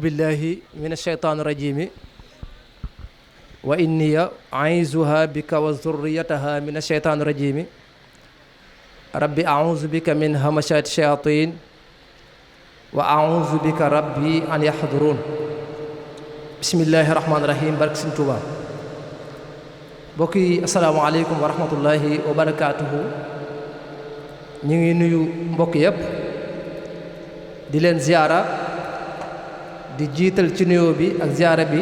billahi min ashaytaani rajimi wa inniya aizuha bika wa zurriyataha min ashaytaani rajimi rabbi auzu bika min hamashati shayatin wa auzu bika rabbi an yahdurun bismillahi rahmaani rahim barke Sëñ Tuuba mbokk yi asalaamaaleykum wa rahmatullahi wa barakaatuhu ñu ngi nuyu mbokk yépp di leen ziyaara di jiital ci nuyoo bi ak ziyaara bi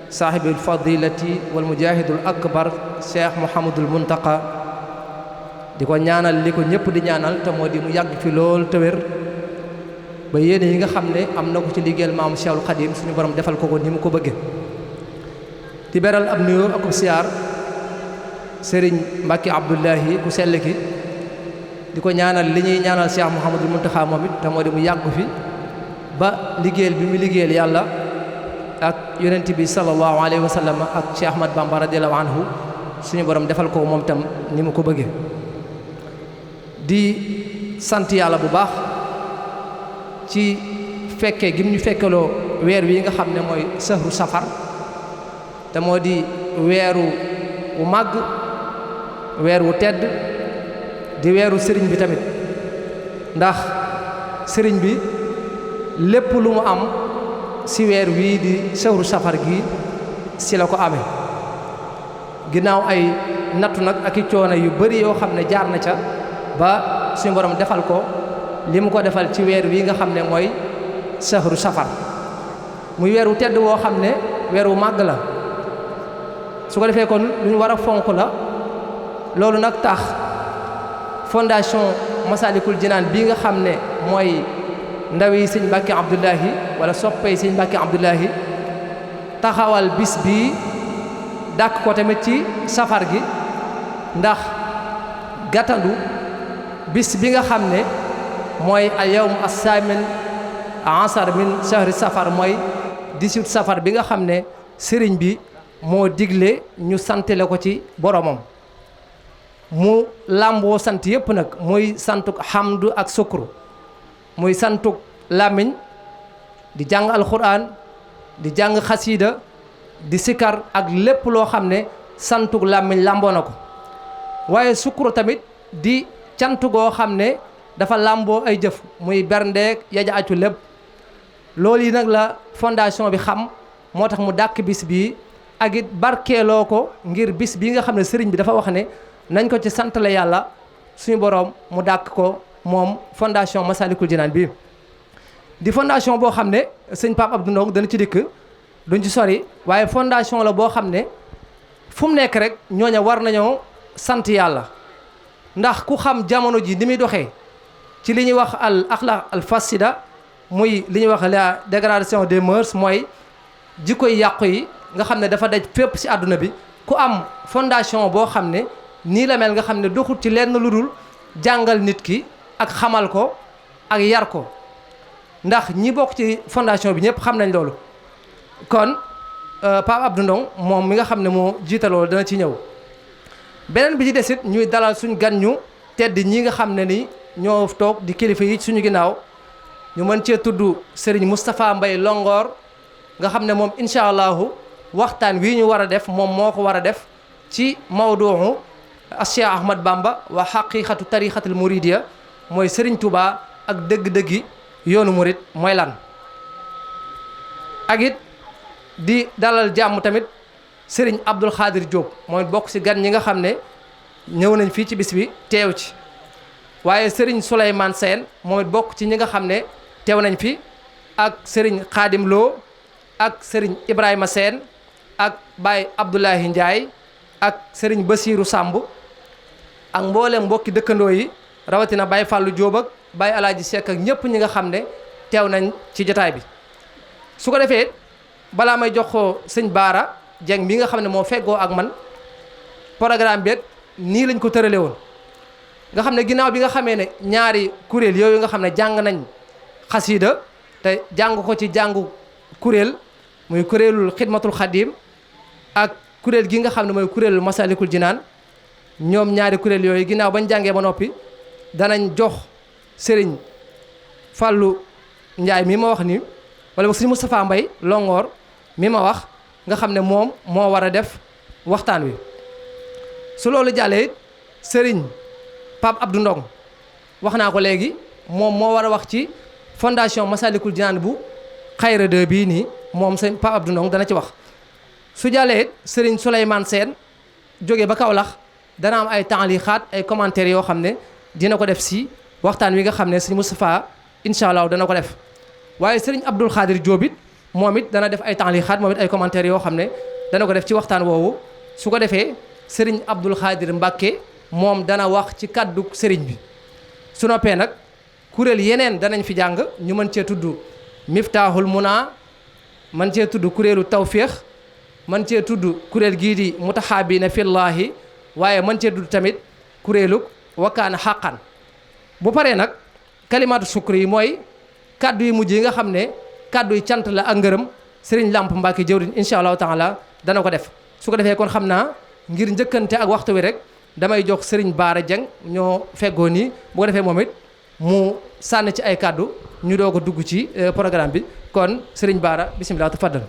saaxibul fadilati wal mujahidul akbar cheikh Mouhamadul Muntaqa di ko ñaanal li ko ñëpp di ñaanal te moo di mu yàgg fi lool te wér ba yéene yi nga xam ne am na ko ci liggéeyal maam Cheikhul Khadim suñu borom defal ko ni mu ko bëgge di beral ab nuyoo ak siyaar Serigne Mbacke Abdullahi ku sell ki di ko ñaanal li ñuy ñaanal cheikh Mouhamadul Muntaqa moom it te moo di mu yàgg fi ba liggéeyal bi mu liggéeyal yàlla ak yonent bi sallallahu alayhi wa sallam ak Cheikh Ahmad Bamba radiyallahu anhu suñu borom defal ko moom tam ni mu ko bëggee di sant yàlla bu baax ci fekke gi mu ñu fekkeloo weer wi nga xam ne mooy sahru safar te moo di weeru wu màgg weer wu tedd di weeru sëriñ bi tamit ndax sëriñ bi lépp lu mu am ci weer wii di sahru safar gi ci la ko amee ginnaaw ay nattu nag ak i coono yu bari yoo xam ne jaar na ca ba suñu borom defal ko li mu ko defal ci weer wi nga xam ne mooy sahru safar muy weer wu tedd woo xam ne weer wu màgg la su ko defee kon lu ñu war a fonk la loolu nag tax fondation Masalikul Jinaan bii nga xam ne mooy ndawi sëñ Mbàkke Abdullahi wala soppey sëñ Mbàkke Abdullahi taxawal bis bii dàkk ko tamit ci safar gi ndax gàttandu bis bi nga xam ne mooy al yawm as-samin asar min shahri safar mooy 18 safar bi nga xam ne sëriñ bi moo digle ñu santale ko ci boromam mu làmboo sant yépp nag muy santuk hamdu ak sukru muy santuk làmmiñ di jàng alxuraan di jàng xasiida di sikar ak lépp loo xam ne santuk làmmiñ làmboo na ko waaye sukru tamit di cant goo xam ne dafa làmboo ay jëf muy berndeek yaja acu lépp loolu yi nag la fondation bi xam moo tax mu dàkk bis bii ak it barkeeloo ko ngir bis bii nga xam ne sëriñ bi dafa wax ne nañ ko ci santale yàlla suñu boroom mu dàkk ko moom fondation Masalikul Jinaan bi di fondation boo xam ne sëñ Pape Abdou Ndong dana ci dikk duñ ci sori waaye fondation la boo xam ne fu mu nekk rek ñooña war nañoo sant yàlla ndax ku xam jamono ji ni muy doxee ci li ñuy wax al axlaq al fasida muy li ñuy wax la dégradation des mœurs mooy jikko yi yàqu yi nga xam ne dafa daj fépp ci àdduna bi ku am fondation boo xam ne nii la mel nga xam ne doxut ci lenn lu dul jàngal nit ki ak xamal ko ak yar ko ndax ñi bokk ci fondation bi ñëpp xam nañ loolu kon Pape Abdou Ndong moom mi nga xam ne moo jiite loolu dana ci ñëw beneen bi ci desit ñuy dalal suñ gan ñu tedd ñi nga xam ne ni ñoo toog di kilifa yi suñu ginnaaw ñu mën cee tudd Serigne Moustapha Mbaye Longoor nga xam ne moom incha allahu waxtaan wii ñu war a def moom moo ko war a def ci mawduuhu Cheikh Ahmad Bamba wa xaqiqatu tarixatul muridiya mooy Serigne Touba ak dëgg-dëggi yoonu murid mooy lan ak it di dalal jàmm tamit Serigne Abdoul Khadir Diop mooy bokk ci gan ñi nga xam ne ñëw nañ fii ci bis bi teew ci waaye sëriñ Souleymane Sène moom it bokk ci ñi nga xam ne teew nañ fi ak sëriñ Khadim Lo ak sëriñ Ibrahima Sène ak Baye Abdoulahi Ndiaye ak sëriñ Basirou Samb ak mboolem mbokki dëkkandoo yi rawatina Baye Fallou Diop ak Baye Alaaji Seck ak ñëpp ñi nga xam ne teew nañ ci jotaay bi. su ko defee balaa may jox ko sëñ Baara Dieng mi nga xam ne moo feggoo ak man programme bi nii lañ ko tërale woon nga xam ne ginnaaw bi nga xamee ne ñaari kuréel yooyu nga xam ne jàng nañ xasiida te jàng ko ci jàngu kuréel muy kuréelul xidmatul xadim ak kuréel gi nga xam ne mooy kuréelul masalikul jinaan ñoom ñaari kuréel yooyu ginnaaw bañ jàngee ba noppi danañ jox sëriñ Fallou Ndiaye mi ma wax ni wala boog sëriñ Moustapha Mbaye Longoor mi ma wax nga xam ne moom moo war a def waxtaan wi su loolu jàllee sëriñ Pape Abdou Ndong wax naa ko léegi moom moo war a wax ci fondation Masalikul Jinaan bu Xayra 2 bii nii moom sëriñ Pape Abdou Ndong dana ci wax su jàllee sëriñ Souleymane Sène jóge ba Kaolack dana am ay taaliixaat ay commentaires yoo xam ne dina ko def si waxtaan wi nga xam ne sëriñ Moustapha incha allah dana ko def waaye sëriñ Abdoul Khadir Diop it moom it dana def ay taaliixaat moom it ay commentaires yoo xam ne dana ko def ci waxtaan woowu su ko defee sëriñ Abdoul Khadir Mbacke moom dana wax ci kàddu sëriñ bi su noppee nag kuréel yeneen danañ fi jàng ñu mën cee tudd Miftahul Muna mën cee tudd kuréelu Tawféex mën cee tudd kuréel gii di Mutahabina Fillahi waaye mën cee tudd tamit kuréelu Wakaana Xaqan bu paree nag kalimatu sukri yi mooy kàddu yu mujj yi nga xam ne kàddu yi cant la ak ngërëm sëriñ Lamp Mbacke jëwriñ incha allahu taala dana ko def su ko defee kon xam naa ngir njëkkante ak waxtu wi rek damay jox sëriñ Baara Dieng ñoo feggoo nii bu ko defee moom it mu sànni ci ay kàddu ñu doog a dugg ci programme bi kon sëriñ Baara bisimilah tafaddal.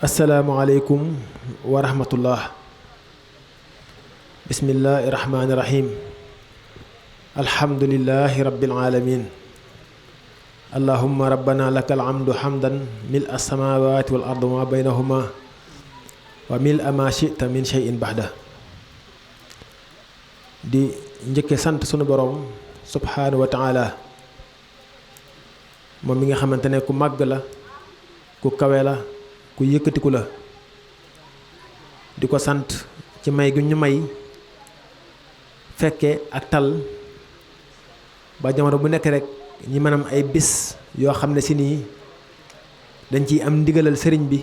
asalaamualeykum wa rahmatullah. bismillahi rahmaani rahim. alhamdulillahi rabbil alamin. allahumma rabbana lakal hamdu hamdan mil as-samawati wal ardi wa ma baynahuma wa mil ma shi'ta min shay'in ba'da. di njëkke sant sunu borom subhanahu wa ta'ala moom mi nga xamante ne ku màgg la ku kawe la ku yëkkatiku la di ko sant ci may gi ñu may fekke ak tal ba jamono bu nekk rek ñi mënam ay bis yoo xam ne si nii dañ ciy am ndigalal sëriñ bi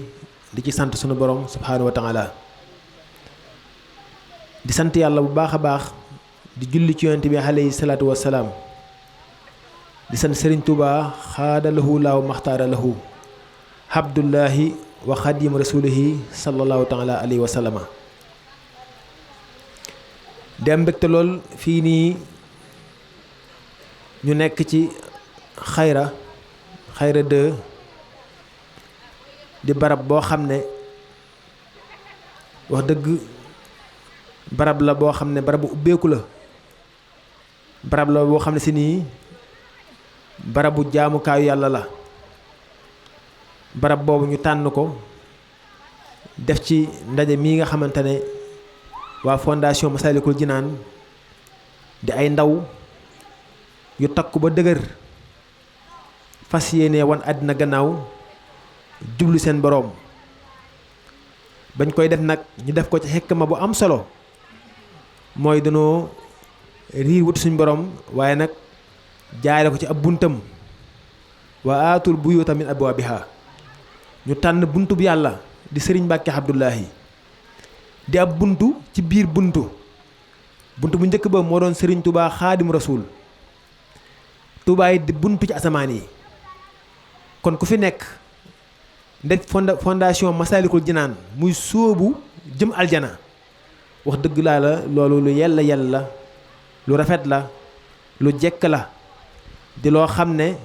di ci sant sunu borom subhanahu wa ta'ala di sant yàlla bu baax a baax di julli ci yonent bi alayhi salaatu wassalaam di sant sëriñ Tuubaa xaada lahu laaw maxtaara lahu abdullahi wa xadim rasulihi sallallahu taala alayhi wa sallama di am mbégte lool fii nii ñu nekk ci xayra 2 di barab boo xam ne wax dëgg barab la boo xam ne barab bu ubbeeku la barab la boo xam ne si nii barabu jaamukaayu yàlla la barab boobu ñu tànn ko def ci ndaje mii nga xamante ne waa fondation Masalikul Jinaan di ay ndaw yu takku ba dëgër fas yéene wan àddina gannaaw jublu seen boroom bañ koy def nag ñu def ko ci xikma bu am solo mooy danoo riir wut suñ boroom waaye nag jaare ko ci ab buntam wa aatul buyuuta min abwaabiha ñu tànn buntu bu yàlla di sëriñ Mbàkke Abdullahi di ab buntu ci biir buntu bu njëkk ba moo doon sëriñ Touba xaadim rasuul Touba yi di buntu ci asamaan yi kon ku fi nekk ndej fondation Masalikul Jinaan muy sóobu jëm aljana wax dëgg laa la loolu lu yella lu rafet la lu jekk la di loo xam ne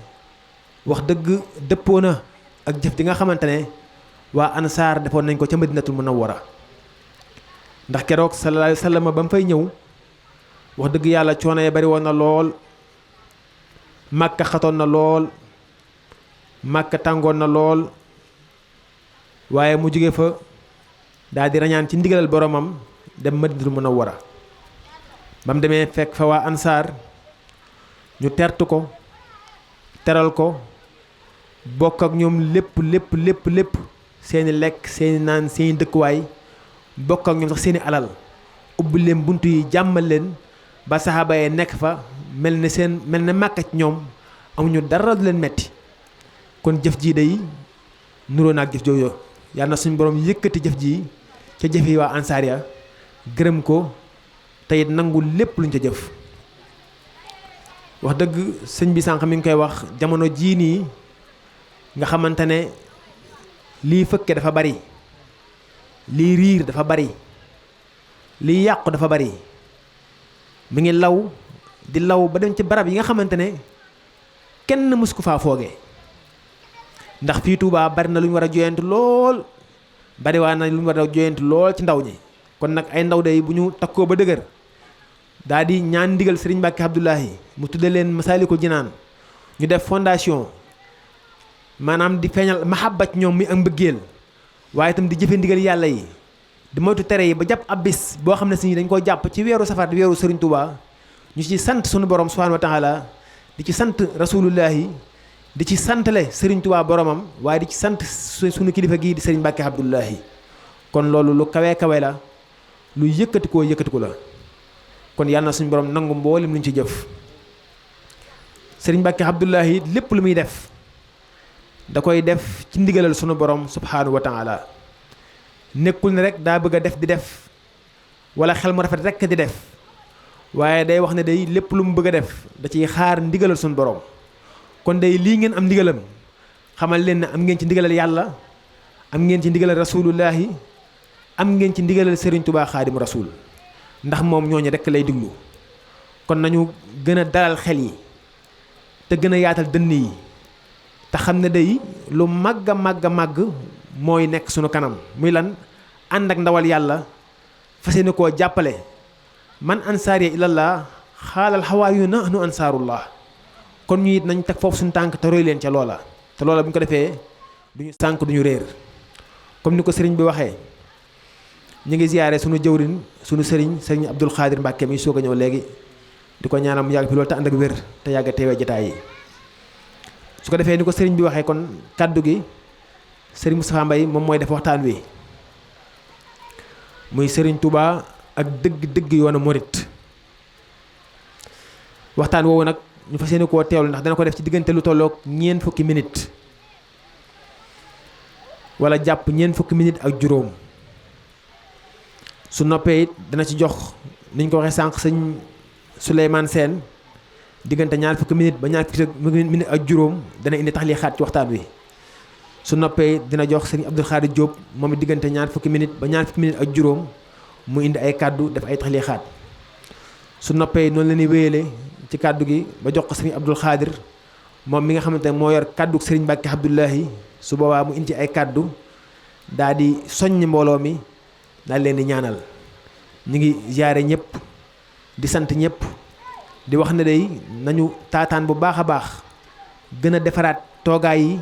wax dëgg dëppoo na ak jëf ji nga xamante ne waa ansaar defoon nañ ko ca Madinatul Munawwara ndax keroog sallallahu alayhi wa sallam ba mu fay ñëw wax dëgg yàlla coono ya bari woon na lool Màkka xatoon na lool Màkka tàngoon na lool waaye mu jóge fa daal di rañaan ci ndigalal boromam dem Madinatul Munawwara ba mu demee fekk fa waa ansaar ñu tertu ko teral ko bokk ak ñoom lépp seeni lekk seeni naan seeni dëkkuwaay bokk ak ñoom sax seeni alal ubbi leen bunt yi jàmmal leen ba saxaaba yi nekk fa mel ne màkka ci ñoom amuñu dara du leen metti kon jëf jii day nuroo naag jëf jooju yàlla na suñu borom yëkkati jëf ji ca jëf yi waa ansaar ya gërëm ko te it nangu lépp luñ ca jëf wax dëgg sëñ bi sànq mi ngi koy wax jamono jii nii nga xamante ne lii fëkke dafa bari lii riir dafa bari lii yàqu dafa bari mi ngi law di law ba dem ci barab yi nga xamante ne kenn mësu ko faa fooge ndax fii Touba bari na lu ñu war a joyantu lool bari waa na lu ñu war a joyantu lool ci ndaw ñi kon nag ay ndaw day bu ñu takkoo ba dëgër daa di ñaan ndigal Serigne Mbacke Abdoulahi mu tudde leen Masaalikul Jinaan ñu def fondation maanaam di feeñal mahabba ci ñoom muy ak mbëggeel waaye itam di jëfe ndigal yàlla yi di moytu tere yi ba jàpp ab bis boo xam ne si dañ koo jàpp ci weeru safar di weeru Serigne Touba ñu ci sant sunu borom subhanahu wa taala di ci sant rasulullahi di ci santale Serigne Touba boromam waaye di ci sant sunu kilifa gii di Serigne Mbacke Abdoulahi kon loolu lu kawe kawe la lu yëkkatiku la kon yàlla na suñu borom nangu mboolem lu ñu ci jëf Serigne Mbacke Abdoulahi lépp lu muy def da koy def ci ndigalal sunu borom subhanahu wa taala nekkul ne rek daa bëgg a def di def wala xel mu rafet rek di def waaye day wax ne day lépp lu mu bëgg a def da ciy xaar ndigalal sunu borom kon day lii ngeen am ndigalam xamal leen ne am ngeen ci ndigalal yàlla am ngeen ci ndigalal rasulullahi am ngeen ci ndigalal Serigne Touba Xaadimu Rasul ndax moom ñooñu rek lay diglu kon nañu gën a dalal xel yi te gën a yaatal dënn yi te xam ne day lu màgg a màgg mooy nekk sunu kanam muy lan ànd ak ndawal yàlla fas yéene koo jàppale man ansaariya ilallah xaalal xawaariyuuna nahnu ansaarullah kon ñu it nañ teg foofu suñu tànk te roy leen ca loola te loola bu ñu ko defee duñu sànk duñu réer comme ni ko sëriñ bi waxee ñu ngi ziyaare sunu jëwrin sunu sëriñ Abdul Xaadir Mbàkke mi soog a ñëw léegi di ko ñaanal mu yàgg fi loolu te ànd ak wér te yàgg a teewee jotaay yi su ko defee ni ko sëriñ bi waxee kon kàddu gi sëriñ Moustapha Mbaye moom mooy def waxtaan wi muy sëriñ Touba ak dëgg yoonu murit waxtaan woowu nag ñu fas yéene koo teewlu ndax dana ko def ci diggante lu tolloog ñeent fukki minute wala jàpp ñeent fukki minute ak juróom su noppee it dana ci jox niñ ko waxee sànq sëñ Souleymane Sène diggante ñaar fukki minute ba ñaar fukki minute ak juróom dana indi tax li xaat ci waxtaan wi su noppee dina jox sëñ Abdou Khadir Diop moom it diggante ñaar fukki minute ba ñaar fukki minute ak juróom mu indi ay kàddu def ay tax li xaat su noppee noonu la ñuy wéyale ci kàddu gi ba jox ko sëñ Abdou Khadir moom mi nga xamante ne moo yor kàddu sëriñ Mbacke Abdoulahi su boobaa mu indi ci ay kàddu daal di soññ mbooloo mi daal leen di ñaanal ñu ngi jaare ñëpp di sant ñëpp di wax ne day nañu taataan bu baax a baax gën a defaraat toogaay yi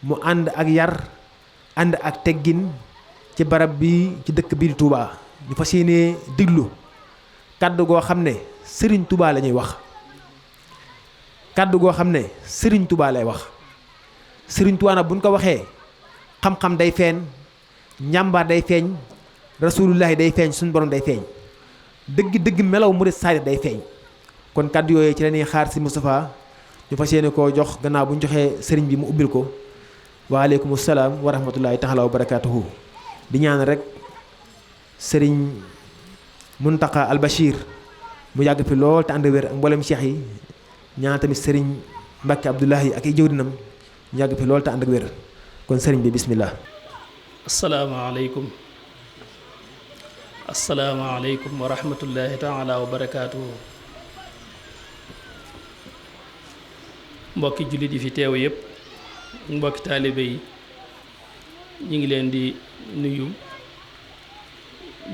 mu ànd ak yar ànd ak teggin ci barab bi ci dëkk bii di Touba ñu fas yéenee diglu kàddu goo xam ne Serigne Touba la ñuy wax kàddu goo xam ne Serigne Touba lay wax Serigne Touba nag buñ ko waxee xam-xam day feeñ njàmbaar day feeñ rasulullahi day feeñ suñu borom day feeñ dëgg melaw murid saadiq day feeñ kon kàddu yooyu ci la ñuy xaar si Moustapha ñu fas yéene koo jox gannaaw bu ñu joxee sëriñ bi mu ubbil ko waaleykum salaam wa rahmatullahi taala wa barakaatuhu di ñaan rek sëriñ Muntaqa al Bachir mu yàgg fi lool te ànd wér ak mboolem cheikh yi ñaan tamit sëriñ Mbacke Abdoulahi ak i jëwrinam ñu yàgg fi lool te ànd ak wér kon sëriñ bi bismillah. asalaamaaleykum wa rahmatullahi taala wa barakaatuhu. mbokki jullit yi fi teew yépp mbokki taalibe yi ñu ngi leen di nuyu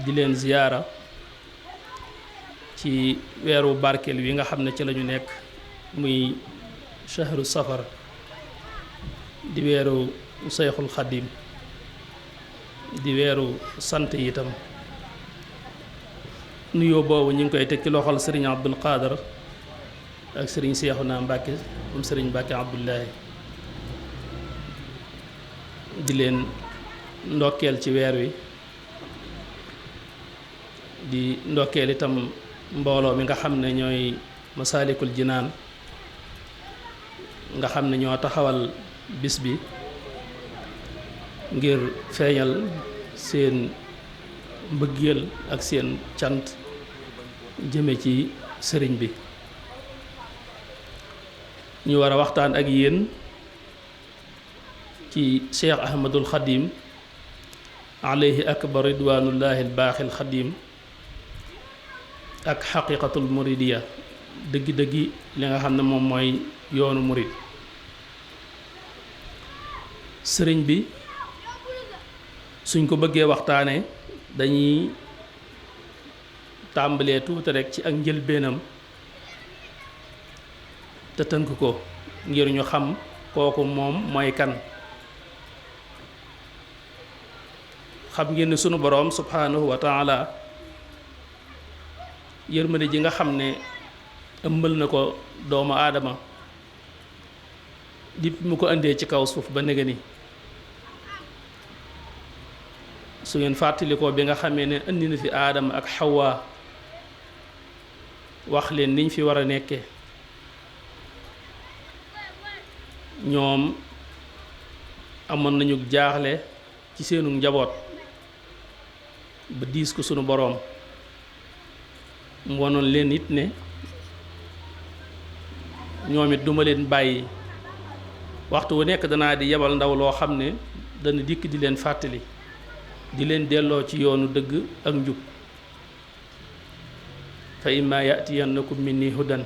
di leen ziyaara ci weeru barkeel wi nga xam ne ci lañu nekk muy shahru safar di weeru Seyxul Xadim di weeru sant itam nuyoo boobu ñu ngi koy teg ci loxol sëriñ Abdul Qaadar ak sëriñ Seexuna Mbàkke moom sëriñ Mbàkke Abdullahi di leen ndokkeel ci weer wi di ndokkeel itam mbooloo mi nga xam ne ñooy Masaalikul Jinaan nga xam ne ñoo taxawal bis bi ngir feeñal seen mbëggeel ak seen cant jëme ci sëriñ bi ñu war a waxtaan ak yéen ci Cheikh Ahmadul Xadim alayhi akbar ridwanullahi albaaxil xadim ak xaqiqatul muridiya dëggi-dëggi li nga xam ne moom mooy yoonu murid sëriñ bi suñ ko bëggee waxtaane dañuy tàmbalee tuuti rekk ci ak njëlbeenam te tënk ko ngir ñu xam kooku moom mooy kan. xam ngeen ne sunu boroom subhaanahu wa taala yërmande ji nga xam ne ëmbal na ko doomu aadama di mu ko indee ci kaw suuf ba nega ni su ngeen fàttalikoo bi nga xamee ne indi na fi aadama ak xawaa wax leen niñ fi war a nekke ñoom amoon nañu jaaxle ci seenu njaboot ba diis ko sunu boroom mu wonoon leen it ne ñoom it duma leen bàyyi waxtu wu nekk danaa di yebal ndaw loo xam ne dana dikk di leen fàttali di leen delloo ci yoonu dëgg ak njub fa imma yatiyannakum minni hudan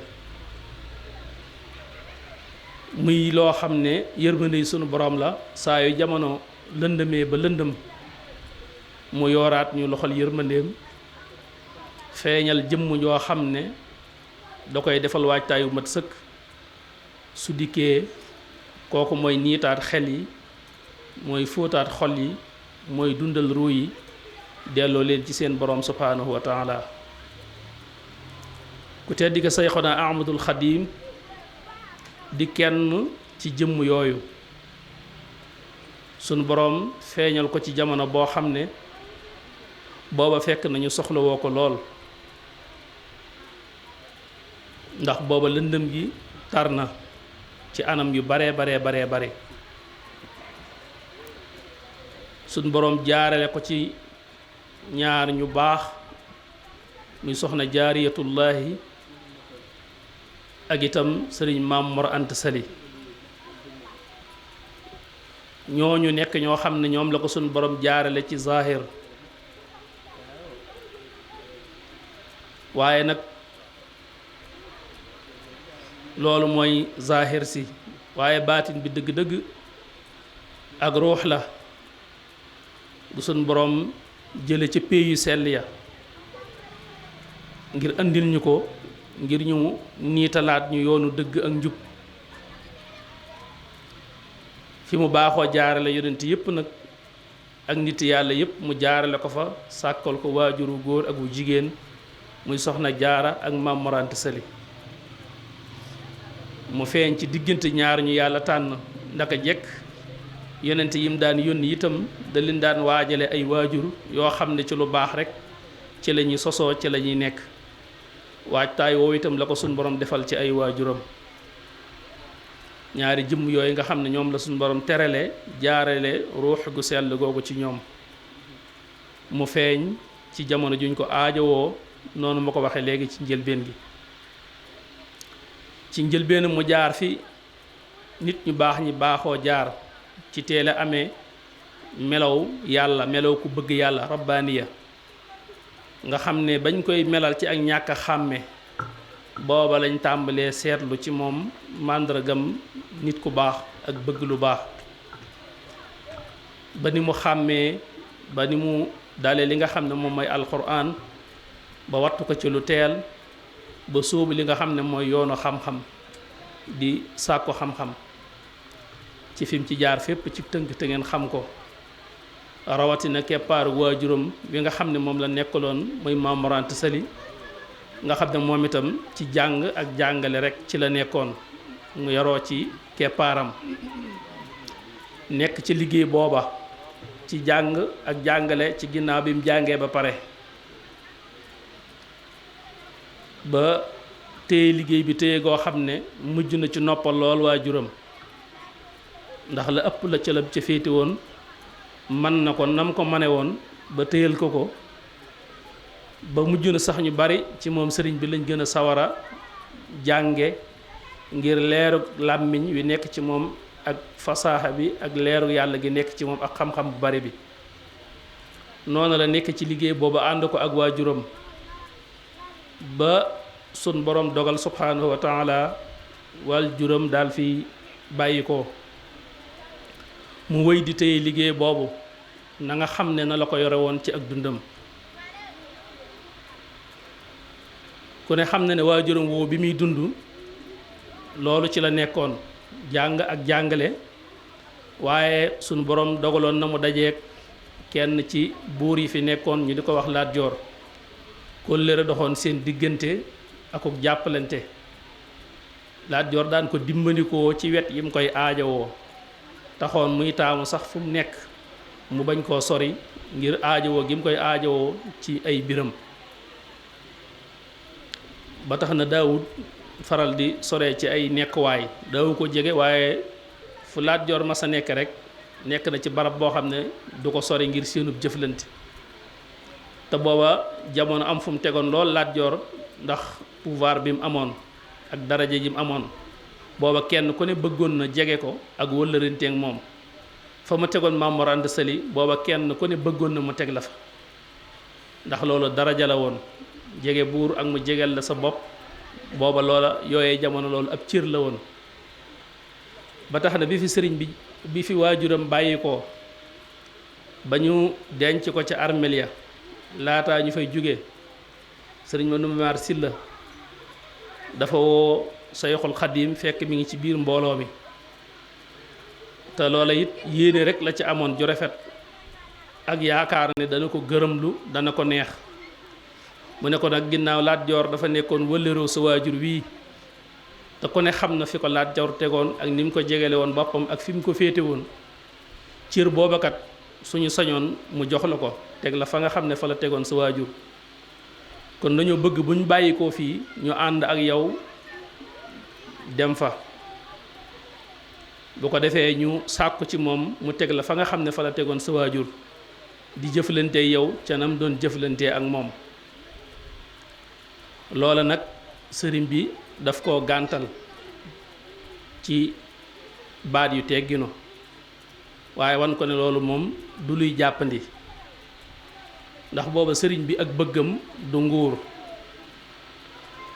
muy loo xam ne yërmande sunu boroom la saa yu jamono lëndëmee ba lëndëm mu yooraat ñu loxol yërmandeem feeñal jëmm yoo xam ne da koy defal waajtaayu mat sëkk su dikkee kooku mooy niitaat xel yi mooy fóotaat xol yi mooy dundal ruu yi delloo leen ci seen boroom subhaanahu wa taala ku tedd di ko Sayxuna Ahmadul Xadim di kenn ci jëmm yooyu sunu boroom feeñal ko ci jamono boo xam ne booba fekk nañu soxlawoo ko lool ndax booba lëndëm gi tar na ci anam yu bare sunu boroom jaarale ko ci ñaar ñu baax muy soxna jaariyatullaahi ak itam sëriñ Maam Mor Anta Sali ñooñu nekk ñoo xam ne ñoom la ko sunu boroom jaarale ci zaahir waaye nag loolu mooy zaahir si waaye baatin bi dëgg-dëgg ak ruux la bu sunu boroom jële ci pey yu sell ya ngir andil ñu ko ngir ñu niitalaat ñu yoonu dëgg ak njub fi mu baaxoo jaarale yonent yépp nag ak nit yàlla yépp mu jaarale ko fa sàkkal ko waajuru góor ak wu jigéen muy soxna jaara ak Maam Mor Anta Sali mu feeñ ci diggante ñaar ñu yàlla tànn ndaka jekk yonent yim daan yónni itam da leen daan waajale ay waajur yoo xam ne ci lu baax rekk ci la ñuy sosoo ci la ñuy nekk waajtaay woowu itam la ko suñ borom defal ci ay waajuram ñaari jëmm yooyu nga xam ne ñoom la suñ borom terale jaarale ruux gu sell googu ci ñoom mu feeñ ci jamono juñ ko aajowoo noonu ma ko waxee léegi ci njëlbeen gi ci njëlbeen mu jaar fi nit ñu baax ñi baaxoo jaar ci teel a amee melow yàlla melow ku bëgg yàlla rabbaaniya nga xam ne bañ koy melal ci ak ñàkk a xàmme booba lañ tàmbalee seetlu ci moom màndargam nit ku baax ak bëgg lu baax ba ni mu xàmmee ba ni mu dalee li nga xam ne moom mooy alquran ba wattu ko ci lu teel ba sóobu li nga xam ne mooy yoonu xam-xam di sàkku xam-xam ci fi mu ci jaar fépp ci tënk te ngeen xam ko rawatina keppaaru waajuram bi nga xam ne moom la nekkaloon muy Maam Mor Anta Sali nga xam ne moom itam ci jàng ak jàngale rek ci la nekkoon mu yaroo ci keppaaram nekk ci liggéey booba ci jàng ak jàngale ci ginnaaw bi mu jàngee ba pare ba téye liggéey bi téye goo xam ne mujj na ci noppal lool waajuram ndax la ëpp la ca la ca féete woon man na ko nam ko mane woon ba téyal ko ba mujj na sax ñu bari ci moom sëriñ bi lañ gën a sawara jànge ngir leeru làmmiñ wi nekk ci moom ak fasaaxa bi ak leeru yàlla gi nekk ci moom ak xam-xam bu bari bi noonu la nekk ci liggéey boobu ànd ko ak waajuram ba sun borom dogal subhanahu wa taala waajuram daal fi bàyyi ko mu wéy di téye liggéey boobu na nga xam ne na la ko yore woon ci ak dundam ku ne xam na ne waajuram woowu bi muy dund loolu ci la nekkoon jàng ak jàngale waaye sunu borom dogaloon na mu dajeek kenn ci buur yi fi nekkoon ñu di ko wax Lat Joor kóllëre doxoon seen diggante akuk jàppalante Lat Joor daan ko dimbandikoo ci wet yi mu koy aajowoo taxoon muy taamu sax fu mu nekk mu bañ koo sori ngir aajowoo gi mu koy aajowoo ci ay biram ba tax na daawud faral di sore ci ay nekkuwaay daawu ko jege waaye fu Lat Joor ma sa nekk rek nekk na ci barab boo xam ne du ko sori ngir seenub jëflante te booba jamono am fu mu tegoon lool Lat Joor ndax pouvoir bi mu amoon ak daraja ji mu amoon booba kenn ku ne bëggoon na jege ko ak wëllëranteeg moom fa mu tegoon Maam Mor Anta Sali booba kenn ku ne bëggoon na mu teg la fa ndax loolu daraja la woon jege buur ak mu jegeel la sa bopp booba loola yooyee jamono loolu ab cër la woon ba tax na bi fi sëriñ bi fi waajuram bàyyi ko ba ñu denc ko ca armeel ya laataa ñu fay jóge sëriñ ma numaar Silla dafa woo Sayxul Xadiim fekk mi ngi ci biir mbooloo mi te loola it yéene rek la ci amoon ju rafet ak yaakaar ne dana ko gërëmlu dana ko neex mu ne ko nag ginnaaw Lat Joor dafa nekkoon wëllëroo sa waajur wii te ku ne xam na fi ko Lat Joor tegoon ak ni mu ko jegele woon boppam ak fi mu ko féete woon cër boobakat suñu sañoon mu jox la ko teg la fa nga xam ne fa la tegoon sa waajur kon dañoo bëgg bu ñu bàyyi ko fii ñu ànd ak yow dem fa bu ko defee ñu sàkku ci moom mu teg la fa nga xam ne fa la tegoon sa waajur di jëflante yow ca nam doon jëflante ak moom loola nag sëriñ bi daf koo gàntal ci baat yu tegginu waaye wan ko ne loolu moom du luy jàppandi ndax booba sëriñ bi ak bëggam du nguur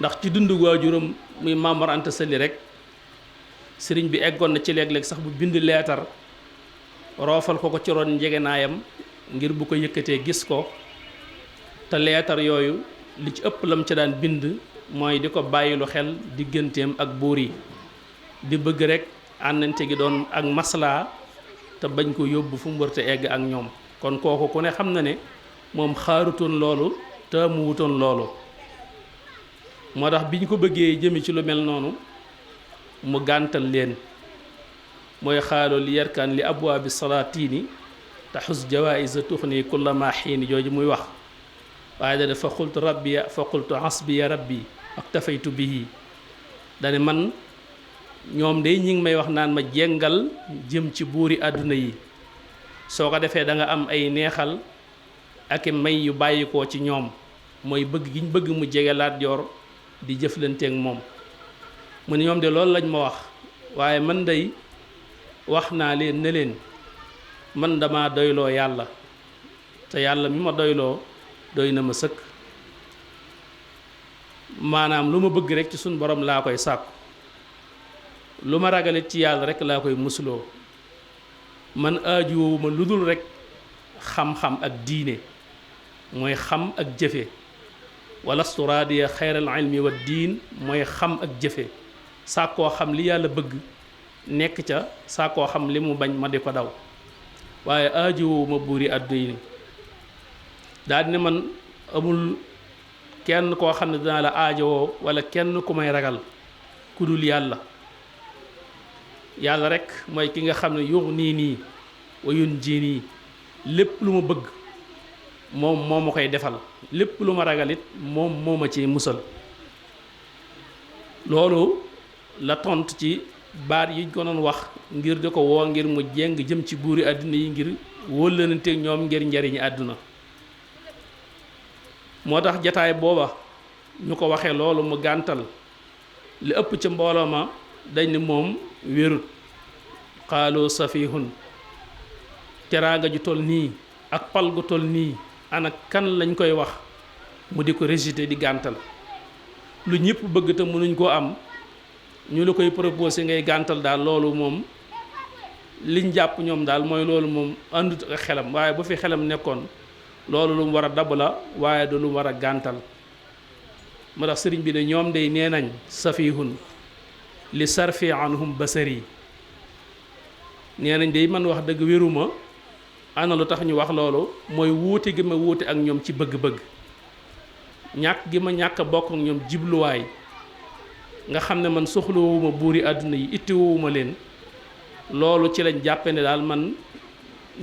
ndax ci dundu waajuram muy Maam Mor Anta Sali rek sëriñ bi eggoon na ci léeg-léeg sax bu bind leetar roofal ko ci ron njegenaayam ngir bu ko yëkkatee gis ko te leetar yooyu li ci ëpp lam ca daan bind mooy di ko bàyyilu xel digganteem ak buur yi di bëgg rek àndante gi doon ak maslaa te bañ ko yóbbu fu mu wërte egg ak ñoom kon kooku ku ne xam na ne moom xaarutoon loolu te mu wutoon loolu moo tax bi ñu ko bëggee jëme ci lu mel noonu mu gàntal leen mooy xaaloo li yarkaan li abwaabi salaatini taxus jawaïsa tuxni kulla ma xiini jooju muy wax waaye dane fa qultu rabbiya fa qultu hasbiya rabbi ak tafaytu bihi dane man ñoom day ñi ngi may wax naan ma jengal jëm ci buuri àdduna yi soo ko defee da nga am ay neexal ak may yu bàyyikoo ci ñoom mooy bëgg gi ñu bëgg mu jege Lat Joor di jëflanteek moom mu ne ñoom de loolu lañ ma wax waaye man day wax naa leen ne leen man dama doyloo yàlla te yàlla mi ma doyloo doy na ma sëkk maanaam lu ma bëgg rek ci suñ borom laa koy sàkku lu ma ragalit ci yàlla rek laa koy musuloo man aajuwuma lu dul rek xam-xam ak diine mooy xam ak jëfe walastu raadiya xayral ilmi wa diin mooy xam ak jëfe sàkkoo xam li yàlla bëgg nekk ca sàkkoo xam li mu bañ ma di ko daw waaye aajowuma buuri àdduna yi daal ne man amul kenn koo xam ne dinaa la aajowoo wala kenn ku may ragal ku dul yàlla yàlla rek mooy ki nga xam ne yughniinii wa yunjiinii lépp lu ma bëgg moom moo ma koy defal lépp lu ma ragal it moom moo ma ci musal loolu la tontu ci baat yi ko doon wax ngir di ko woo ngir mu jéng jëm ci buuri àdduna yi ngir wóllëlanteeg ñoom ngir njariñi àdduna moo tax jataay booba ñu ko waxee loolu mu gàntal li ëpp ca mbooloo ma dañ ne moom wérut xaaloo safihun teraanga ju toll nii ak pal gu toll nii ana kan lañ koy wax mu di ko rejeté di gàntal lu ñëpp bëgg te mënuñ koo am ñu la koy proposé ngay gàntal daal loolu moom liñ jàpp ñoom daal mooy loolu moom àndut ak xelam waaye bu fi xelam nekkoon loolu lu mu war a dabb la waaye du lu mu war a gàntal moo tax sëriñ bi ne ñoom day nee nañ safihun li sarfi anhum basari nee nañ day man wax dëgg wéruma ana lu tax ñu wax loolu mooy wuute gi ma wuute ak ñoom ci bëgg-bëgg ñàkk gi ma ñàkk a bokk ak ñoom jibluwaay nga xam ne man soxlawuma buuri àdduna yi ittiwuma leen loolu ci lañ jàppe ne daal man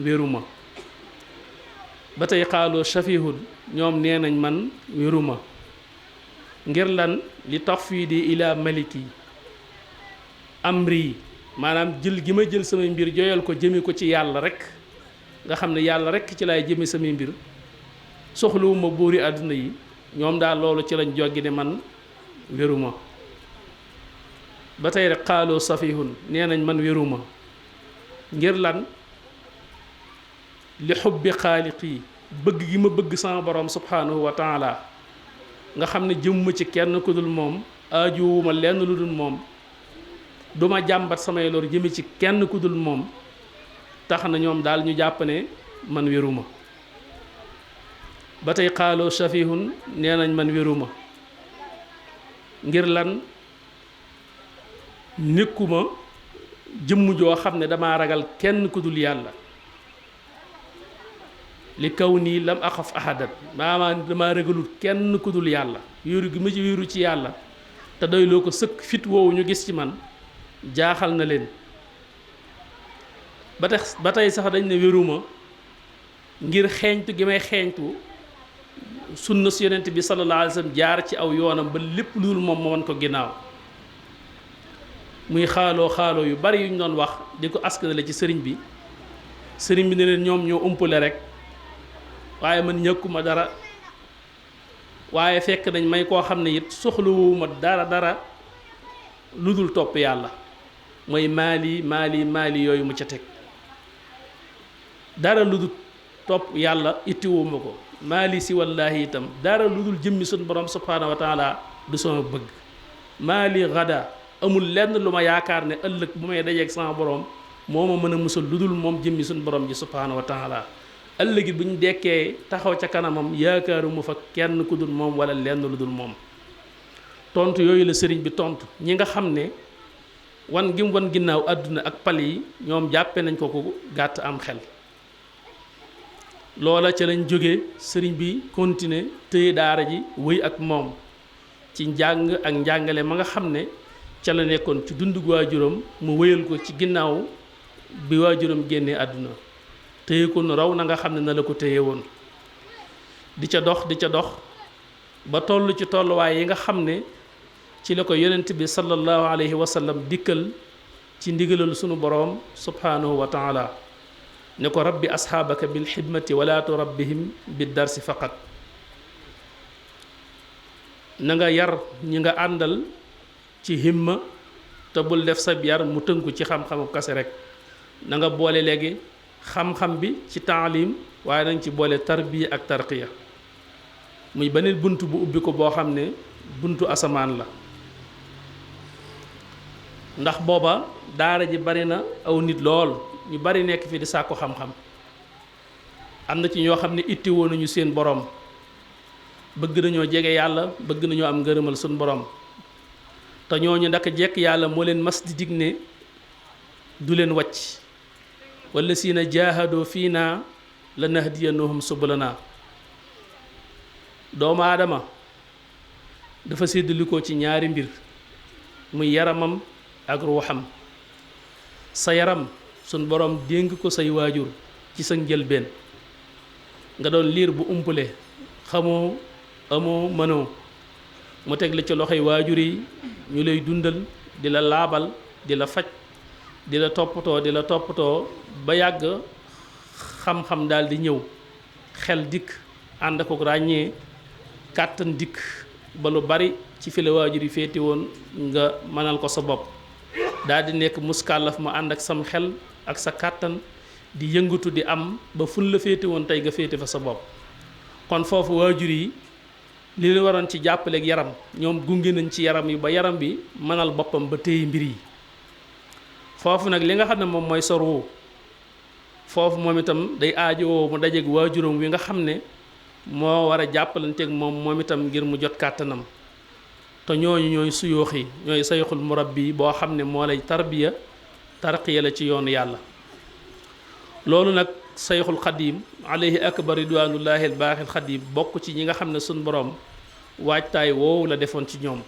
wéruma ba tey xaaloo safihun ñoom nee nañ man wéruma ngir lan li tafwidi ila maliki amri maanaam jël gi ma jël samay mbir joyal ko jëme ko ci yàlla rek nga xam ne yàlla rek ci laay jëme samay mbir soxlawuma buuri àdduna yi ñoom daal loolu ci lañ joggi ne man wéruma ba tey rek xaaloo safihun nee nañ man wéruma ngir lan li xubbi xaaliqi bëgg gi ma bëgg sama borom subhanahu wa taala nga xam ne jëmuma ci kenn ku dul moom aajuwuma lenn lu dul moom duma jàmbat samay lor jëme ci kenn ku dul moom tax na ñoom daal ñu jàpp ne man wéruma ba tey xaaloo safihun nee nañ man wéruma ngir lan nekkuma jëmm joo xam ne dama ragal kenn ku dul yàlla li kaw nii lam axaf ahadan maanaam dama ragalul kenn ku dul yàlla wéeru gi ma ci wéeru ci yàlla te doy loo ko sëkk fit woowu ñu gis ci man jaaxal na leen ba tey sax dañ ne wéruma ngir xeeñtu gi may xeeñtu sunna su yonent bi sallallahu alayhi wa sallam jaar ci aw yoonam ba lépp lu dul moom ma wan ko ginnaaw muy xaaloo yu bari yu ñu doon wax di ko askanale ci sëriñ bi ne leen ñoom ñoo umpale rek waaye man ñàkkuma dara waaye fekk nañ may koo xam ne it soxlawuma dara lu dul topp yàlla mooy maali yooyu mu ca teg dara lu dul topp yàlla ittiwuma ko maali si wallaahi itam dara lu dul jëmmi suñu borom subhaanahu wa taala du sama bëgg maali gada amul lenn lu ma yaakaar ne ëllëg bu may dajeeg sama borom moo ma mën a musal lu dul moom jëmmi suñu borom ji subhaanahu wa taala ëllëg it bu ñu dekkee taxaw ca kanamam yaakaaruma fa kenn ku dul moom wala lenn lu dul moom tontu yooyu la sëriñ bi tontu ñi nga xam ne wan gim wan ginnaaw àdduna ak pal yi ñoom jàppe nañ ko ko gàtt am xel loola ca lañ jógee sëriñ bi continuer téye daara ji wéy ak moom ci njàng ak njàngale ma nga xam ne ca la nekkoon ci dundug waajuram mu wéyal ko ci ginnaaw bi waajuram génnee àdduna téye ko nu raw na nga xam ne na la ko téye woon di ca dox ba toll ci tolluwaay yi nga xam ne ci la ko yonent bi sallallahu alayhi wa sallam dikkal ci ndigalal sunu boroom subhanahu wa taala ne ko rabbi asxaabaka bil xidmati wala turabbihim bi darsi faqat na nga yar ñi nga àndal ci himma te bul def sab yar mu tënku ci xam-xamu kase rek na nga boole léegi xam-xam bi ci taalim waaye nañ ci boole tarbiya ak tarqiya muy beneen bunt bu ubbi ko boo xam ne buntu asamaan la ndax booba daara ji bari na aw nit lool ñu bari nekk fi di sàkku xam-xam am na ci ñoo xam ne ittiwoo nañu seen borom bëgg nañoo jege yàlla bëgg nañoo am ngërëmal suñ borom te ñooñu ndaka jekk yàlla moo leen mas di dig ne du leen wàcc wallasiina jaahadoo fiinaa lanahdiyannahum subulanaa. doomu aadama dafa séddalikoo ci ñaari mbir muy yaramam ak ruuxam. sa yaram sun borom dénk ko say waajur ci sa njëlbeen nga doon liir bu umpule xamoo amoo mënoo mu teg la ci loxoy waajur yi ñu lay dundal di la laabal di la faj di la toppatoo ba yàgg xam-xam daal di ñëw xel dikk ànd ak ràññee kàttan dikk ba lu bari ci fi la waajur yi féete woon nga mënal ko sa bopp daal di nekk muskàllaf mu ànd ak sam xel ak sa kàttan di yëngatu di am ba fun la féete woon tey nga féete fa sa bopp. kon foofu waajur yi li la waroon ci jàppaleeg yaram ñoom gunge nañ ci yaram yi ba yaram bi mënal boppam ba téye mbir yi. foofu nag li nga xam ne moom mooy sorwu foofu moom itam day aajowoo mu dajeeg waajuram wi nga xam ne moo war a jàppalanteeg moom itam ngir mu jot kàttanam te ñooñu ñooy suyoox yi ñooy sayxul murabbi boo xam ne moo lay tarqiya la ci yoonu yàlla. loolu nag sayxul xadiim alayhi akbar ridwanullahi albaaxil xadiim bokk ci ñi nga xam ne suñ boroom waajtaay woowu la defoon ci ñoom.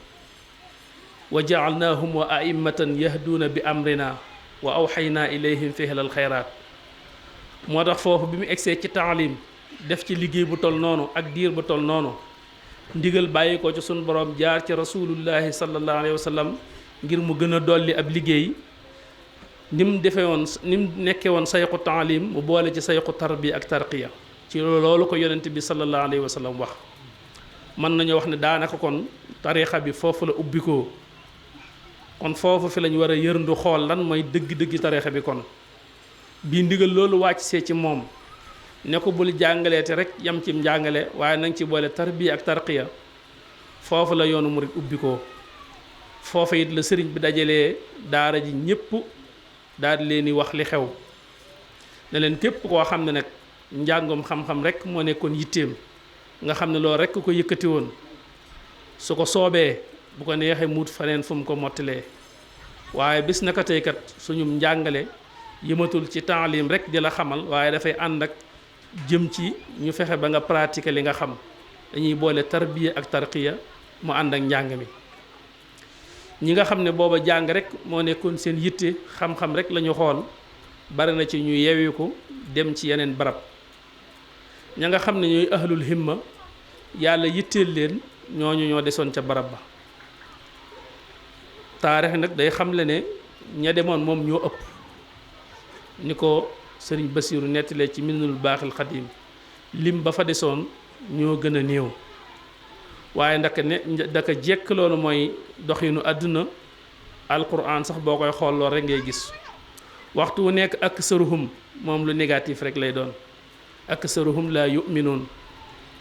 wa jaalnaahum wa a'immatan yahduuna bi amrina wa awxaynaa ilayhim fihlal xayraat. moo tax foofu bi mu egsee ci taalim def ci liggéey bu tol noonu ak diir bu tol noonu ndigal bàyyi ko ci sunu borom jaar ci rasulullahi sallallahu alayhi wa sallam ngir mu gën a dolli ab liggéey ni mu defee woon ni mu nekkee woon sayxu taalim mu boole ci sayxu tarbiya ak tarqiya ci loolu ko yonent bi sallallahu alayhi wa sallam wax. mën nañu wax ne daanaka kon tariixa bi foofu la ubbikoo kon foofu fi lañ war a yërndu xool lan mooy dëgg-dëgg tariixa bi kon bii ndigal loolu wàcc see ci moom ne ko bul jàngaleete rek yam ci njàngale waaye nanga ci boole tarbiya ak tarqiya foofu la yoonu murit ubbi ko foofu it la sëriñ bi dajalee daara ji ñépp daal di leen di wax li xew ne leen képp koo xam ne nag njàngum xam-xam rek moo nekkoon yitteem nga xam ne loolu rek ko yëkkati woon su ko soobee bu ko neexee muut faneen fu mu ko mottilee waaye bis naka tey kat suñum njàngale yëmatul ci taalim rek di la xamal waaye dafay ànd ak jëm ci ñu fexe ba nga pratiquer li nga xam dañuy boole tarbiya ak tarqiya mu ànd ak njàng mi. ñi nga xam ne booba jàng rek moo nekkoon seen yitte xam-xam rek la ñu xool bari na ci ñu yewiku dem ci yeneen barab ña nga xam ne ñooy ahlul himma yàlla yitteel leen ñooñu ñoo desoon ca barab ba. taarix nag day xamle ne ña demoon moom ñoo ëpp ni ko sëriñ Basiiru nettalee ci Minanul Baaxil Xadiim lim ba fa desoon ñoo gën a néew waaye ndaka jekk loolu mooy doxinu àdduna alquran sax boo koy xool lool rek ngay gis waxtu wu nekk aksaruhum moom lu négatif rek lay doon aksaruhum laa yu'minuun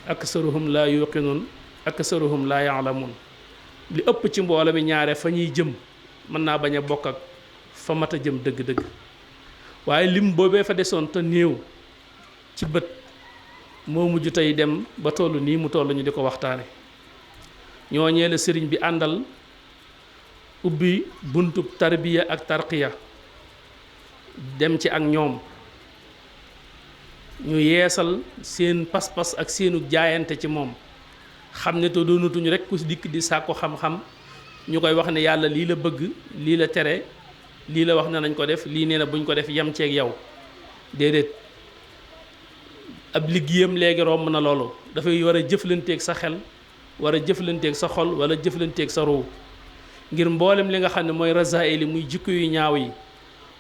aksaruhum laa yuqinuun aksaruhum laa ya'lamuun li ëpp ci mbooloo mi ñaare fa ñuy jëm mën naa bañ a bokk ak fa mat a jëm dëgg-dëgg waaye lim boobee fa desoon te néew ci bët moo mujj tey dem ba toll nii mu toll ñu di ko waxtaane ñooñee la sëriñ bi àndal ubbi buntub tarbiya ak tarqiya dem ci ak ñoom ñu yeesal seen pas-pas ak seenu jaayante ci moom xam ne te doonatuñu rek ku dikk di sàkku xam-xam ñu koy wax ne yàlla lii la bëgg lii la tere lii la wax ne nañ ko def lii nee na buñ ko def yem ceeg yow déedéet ab liggéeyam léegi romb na loolu dafay war a jëflanteeg sa xel war a jëflanteeg sa xol wala jëflanteeg sa ruu ngir mboolem li nga xam ne mooy rasaa'il muy jikko yu ñaaw yi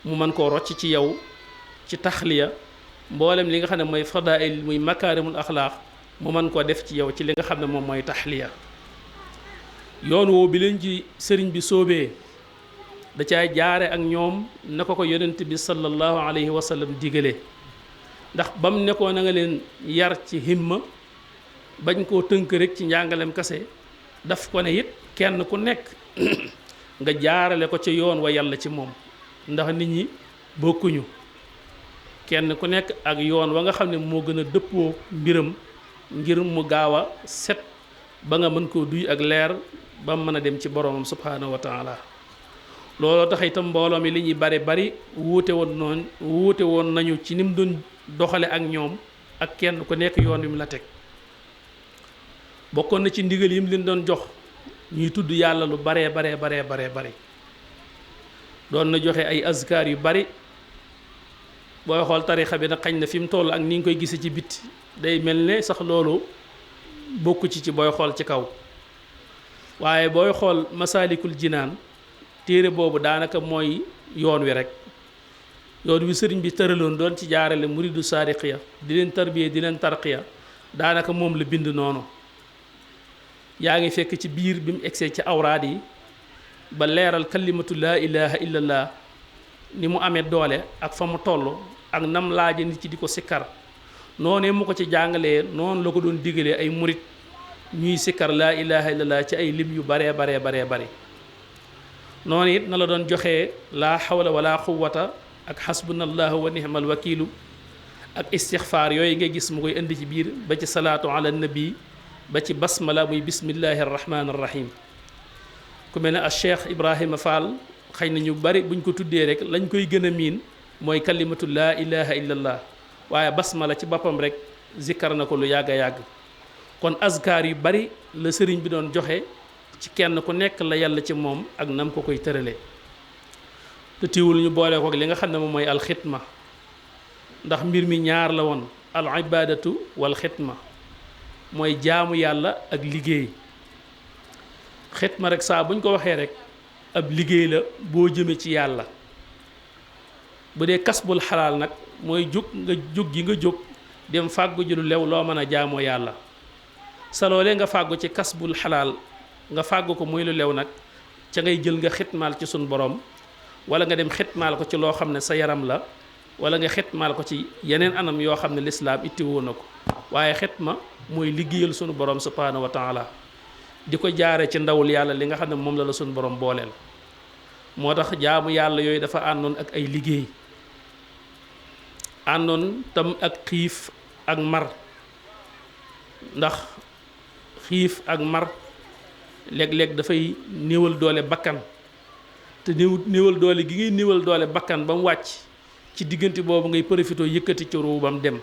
mu mën koo rocc ci yow ci taxliya mboolem li nga xam ne mooy fadaa'il muy makaarimul axlaaq mu mën koo def ci yow ci li nga xam ne moom mooy taxliya yoon woowu bi leen ci sëriñ bi soobee da caa jaare ak ñoom na ko yonent bi sallallahu alayhi wa sallam digale ndax bam nekkoo na nga leen yar ci himma bañ koo tënk rek ci njàngalem kase daf ko ne it kenn ku nekk nga jaarale ko ci yoon wa yàlla ci moom ndax nit ñi bokkuñu kenn ku nekk ak yoon wa nga xam ne moo gën a dëppoo mbiram ngir mu gaaw a set ba nga mën koo duy ak leer ba mu mën a dem ci boromam subhaanahu wa taala looloo tax itam mbooloo mi li ñuy bari wuute woon nañu ci ni mu doon doxale ak ñoom ak kenn ku nekk yoon wi mu la teg. bokkoon na ci ndigal yi mu leen doon jox ñuy tudd yàlla lu baree bari doon na joxe ay azkar yu bari. booy xool tarixa bi nag xañ na fi mu toll ak ni nga koy gisee ci bitti day mel ne sax loolu bokku ci booy xool ci kaw waaye booy xool masaalikul jinaan téere boobu daanaka mooy yoon wi rek yoon wi sëriñ bi tëraloon doon ci jaarale muridu saadiqiya di leen tarbiya di leen tarqiya daanaka moom la bind noonu. yaa ngi fekk ci biir bi mu egsee ci awraad yi ba leeral kalimatu laa ilaha illallah ni mu amee doole ak fa mu toll ak nam laaje nit ci di ko sikkar noonee mu ko ci jàngalee noonu la ko doon digalee ay murit ñuy sikkar laa ilaha illallah ci ay lim yu baree bari noonu it na la doon joxee laa xawla wala quwwata ak xasbunallahu wa nihmal wakiilu ak istixfaar yooyu ngay gis mu koy indi ci biir ba ci salaatu ala nabi ba ci basmala muy bismillahi arrahmani arrahim. ku mel ne a Cheikh Ibrahima Fall xëy na ñu bari buñ ko tuddee rek lañ koy gën a miin mooy kalimatu laa ilaha illallah waaye basmala ci boppam rek zikkar na ko lu yàgg a yàgg. kon azkar yu bari la sëriñ bi doon joxe ci kenn ku nekk la yàlla ci moom ak nam ko koy tëralee te tiwul ñu boole ko ak li nga xam ne moom mooy alxitma ndax mbir mi ñaar la woon al ibadatu wal xitma mooy jaamu yàlla ak liggéey. xitma rek saa buñ ko waxee rek ab liggéey la boo jëmee ci yàlla. bu dee kasbul xalaal nag mooy jóg gi nga jóg dem fàggu ji lu lew loo mën a jaamoo yàlla sa loolee nga fàggu ci kasbul xalaal nga fàggu ko muy lu lew nag ca ngay jël nga xitmaal ci sun borom wala nga dem xitmaal ko ci loo xam ne sa yaram la wala nga xitmaal ko ci yeneen anam yoo xam ne lislaam ittiwoo na ko waaye xitma mooy liggéeyal sunu borom subhaanahu wa taala di ko jaare ci ndawul yàlla li nga xam ne moom la sunu borom booleel. moo tax jaamu yàlla yooyu dafa àndoon ak ay liggéey àndoon tam ak xiif ak mar ndax xiif ak mar léeg-léeg dafay néewal doole bakkan te néewal doole gi ngay néewal doole bakkan ba mu wàcc ci diggante boobu ngay profité yëkkati ci ruu ba mu dem.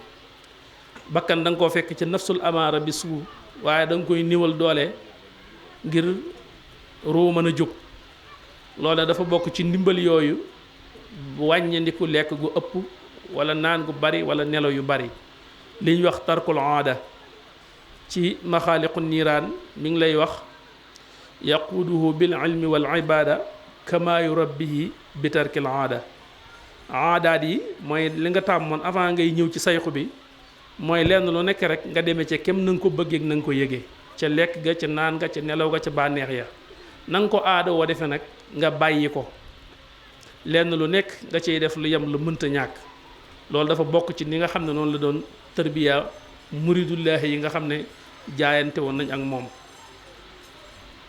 bakkan da nga koo fekk ci nafsul amaara bi suu waaye da nga koy néewal doole ngir ruu mën a jóg. loola dafa bokk ci ndimbal yooyu wàññandiku lekk gu ëpp wala naan gu bari wala nelaw yu bari li ñuy wax tarkul aada ci maxaaliqu niiraan mi ngi lay wax yaquuduhu bil ilmi wal ibada kama yurabbihi bi tarkil aada. aadaat yi mooy li nga tàmmoon avant ngay ñëw ci sayxu bi mooy lenn lu nekk rek nga demee ca kem na nga ko bëggee na nga ko yëgee ca lekk ga ca naan ga ca nelaw ga ca bànneex ya na nga ko aada woo defe nag nga bàyyi ko lenn lu nekk nga ciy def lu yem lu mënta ñàkk. loolu dafa bokk ci ni nga xam ne noonu la doon tarbiya muridullahi yi nga xam ne jaayante woon nañ ak moom.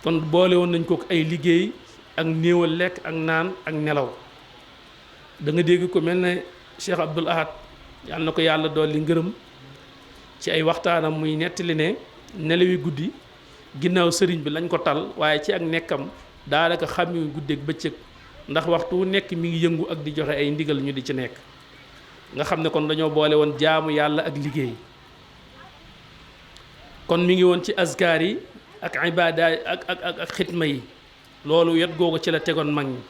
kon boole woon nañ ko ay liggéey ak néewal lekk ak naan ak nelaw. da nga dégg ko mel ne Cheikh Abdoul Ahad yàlla na ko yàlla dolli ngërëm ci ay waxtaanam muy nettali ne nelawi guddi ginnaaw sëriñ bi lañ ko tal waaye ci ak nekkam daanaka xàmmi guddeeg bëccëg ndax waxtu wu nekk mi ngi yëngu ak di joxe ay ndigal ñu di ci nekk. nga xam ne kon dañoo boole woon jaamu yàlla ak liggéey kon mi ngi woon ci azkaar yi ak ibaada ak xitma yi loolu yet googu ci la tegoon mag ñi.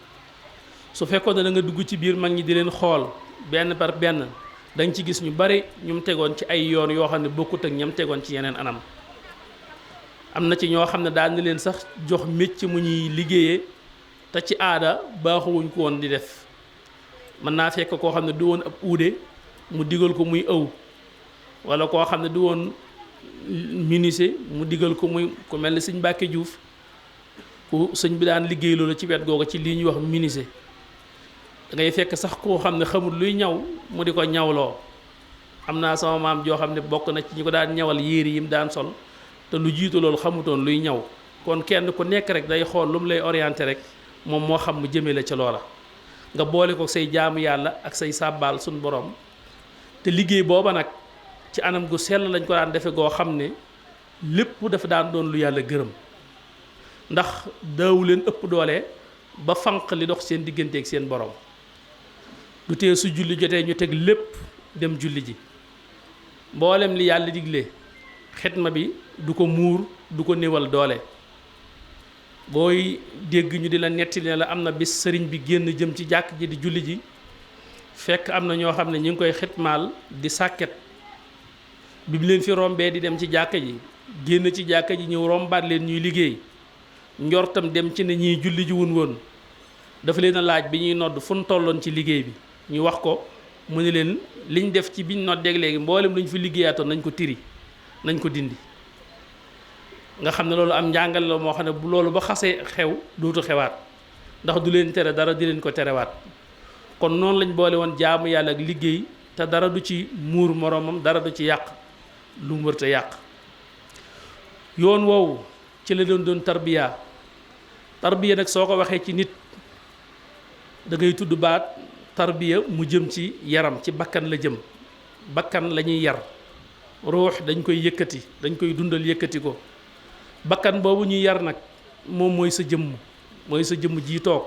su fekkoon ne da nga dugg ci biir mag ñi di leen xool benn par benn da nga ci gis ñu bari ñu mu tegoon ci ay yoon yoo xam ne bokkut ak ñam tegoon ci yeneen anam. am na ci ñoo xam ne daan na leen sax jox mécc mu ñuy liggéeyee te ci aada baaxuwuñ ko woon di def. mën naa fekk koo xam ne du woon ab uude mu digal ko muy ëw wala koo xam ne du woon menuisier mu digal ko muy ku mel ni sëñ Mbàkke Juuf ku sëñ bi daan liggéey loolu ci wet googu ci lii ñuy wax menuisier. da ngay fekk sax koo xam ne xamul luy ñaw mu di ko ñawloo. am naa sama maam joo xam ne bokk na ci ñi ko daan ñawal yére yi mu daan sol te lu jiitu loolu xamutoon luy ñaw kon kenn ku nekk rek day xool lu mu lay orienté rek moom moo xam mu jëmee la ca loola. nga boole ko say jaamu yàlla ak say sàbbaal suñ borom te liggéey booba nag ci anam gu sell lañ ko daan defe goo xam ne lépp dafa daan doon lu yàlla gërëm ndax daawu leen ëpp doole ba fanq li dox seen diggante ak seen borom. du tee su julli jotee ñu teg lépp dem julli ji mboolem li yàlla digle xitma bi du ko muur du ko néewal doole. booy dégg ñu di la nettali ne la am na bis sëriñ bi génn jëm ci jàkk ji di julli ji fekk am na ñoo xam ne ñu ngi koy xitmaal di sàkket bi mu leen fi rombee di dem ci jàkka ji génn ci jàkka ji ñëw rombaat leen ñuy liggéey njortam dem ci ne ñiy julli ji woon dafa leen a laaj bi ñuy nodd fu ñu tolloon ci liggéey bi ñu wax ko mu ne leen liñ def ci biñ noddeeg léegi mboolem lu ñu fi liggéeyaatoon nañ ko tiri nañ ko dindi. nga xam ne loolu am njàngal la moo xam ne bu loolu ba xasee xew dootu xewaat ndax du leen tere dara di leen ko terewaat kon noonu lañ boole woon jaamu yàlla ak liggéey te dara du ci muur moroomam dara du ci yàq lu mu wërta yàq. yoon woowu ci la doon tarbiya nag soo ko waxee ci nit da ngay tudd baat tarbiya mu jëm ci yaram ci bakkan la jëm bakkan la ñuy yar ruux dañ koy yëkkati dañ koy dundal yëkkati ko. bakkan boobu ñuy yar nag moom mooy sa jëmm jii toog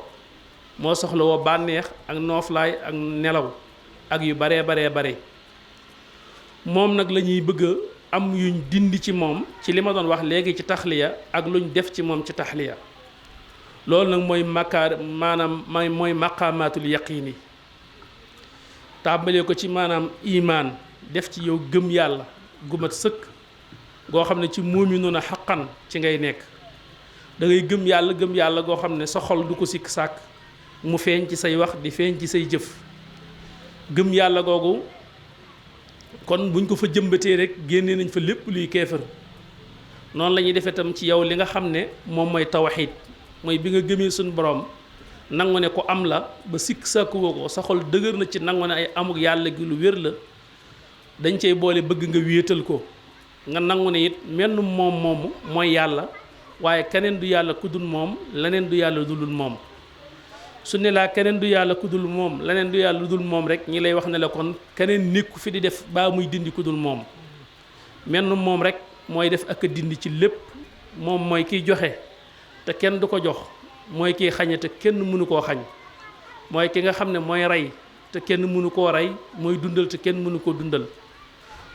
moo soxla woo bànneex ak nooflaay ak nelaw ak yu baree bare moom nag la ñuy bëgg a am yuñ dindi ci moom ci li ma doon wax léegi ci taxliya ak luñ def ci moom ci taxliya loolu nag mooy mooy maqaamaatul yaqiin yi tàmbalee ko ci maanaam imaan def ci yow gëm yàlla gu mat sëkk goo xam ne ci mu'minuuna xaqan ci ngay nekk da ngay gëm yàlla goo xam ne sa xol du ko sikk sàkk mu feeñ ci say wax di feeñ ci say jëf gëm yàlla googu kon buñ ko fa jëmbatee rek génne nañ fa lépp luy kéefër noonu la ñuy defee tam ci yow li nga xam ne moom mooy tawxiid mooy bi nga gëmee suñu borom nangu ne ko am la ba sikk sàkkuwoo ko sa xol dëgër na ci nangu ne ay amuk yàlla gi lu wér la dañ cey boole bëgg nga wéetal ko nga nangu ne it menn moomu mooy yàlla waaye keneen du yàlla ku dul moom leneen du yàlla dul moom su ne laa keneen du yàlla ku dul moom leneen du yàlla dul moom rek ñi lay wax ne la kon keneen nekku fi di def baa muy dindi ku dul moom menn moom rek mooy def ak a dindi ci lépp moom mooy kiy joxe te kenn du ko jox mooy kiy xañe te kenn mënu koo xañ mooy ki nga xam ne mooy rey te kenn mënu koo rey mooy dundal te kenn mënu koo dundal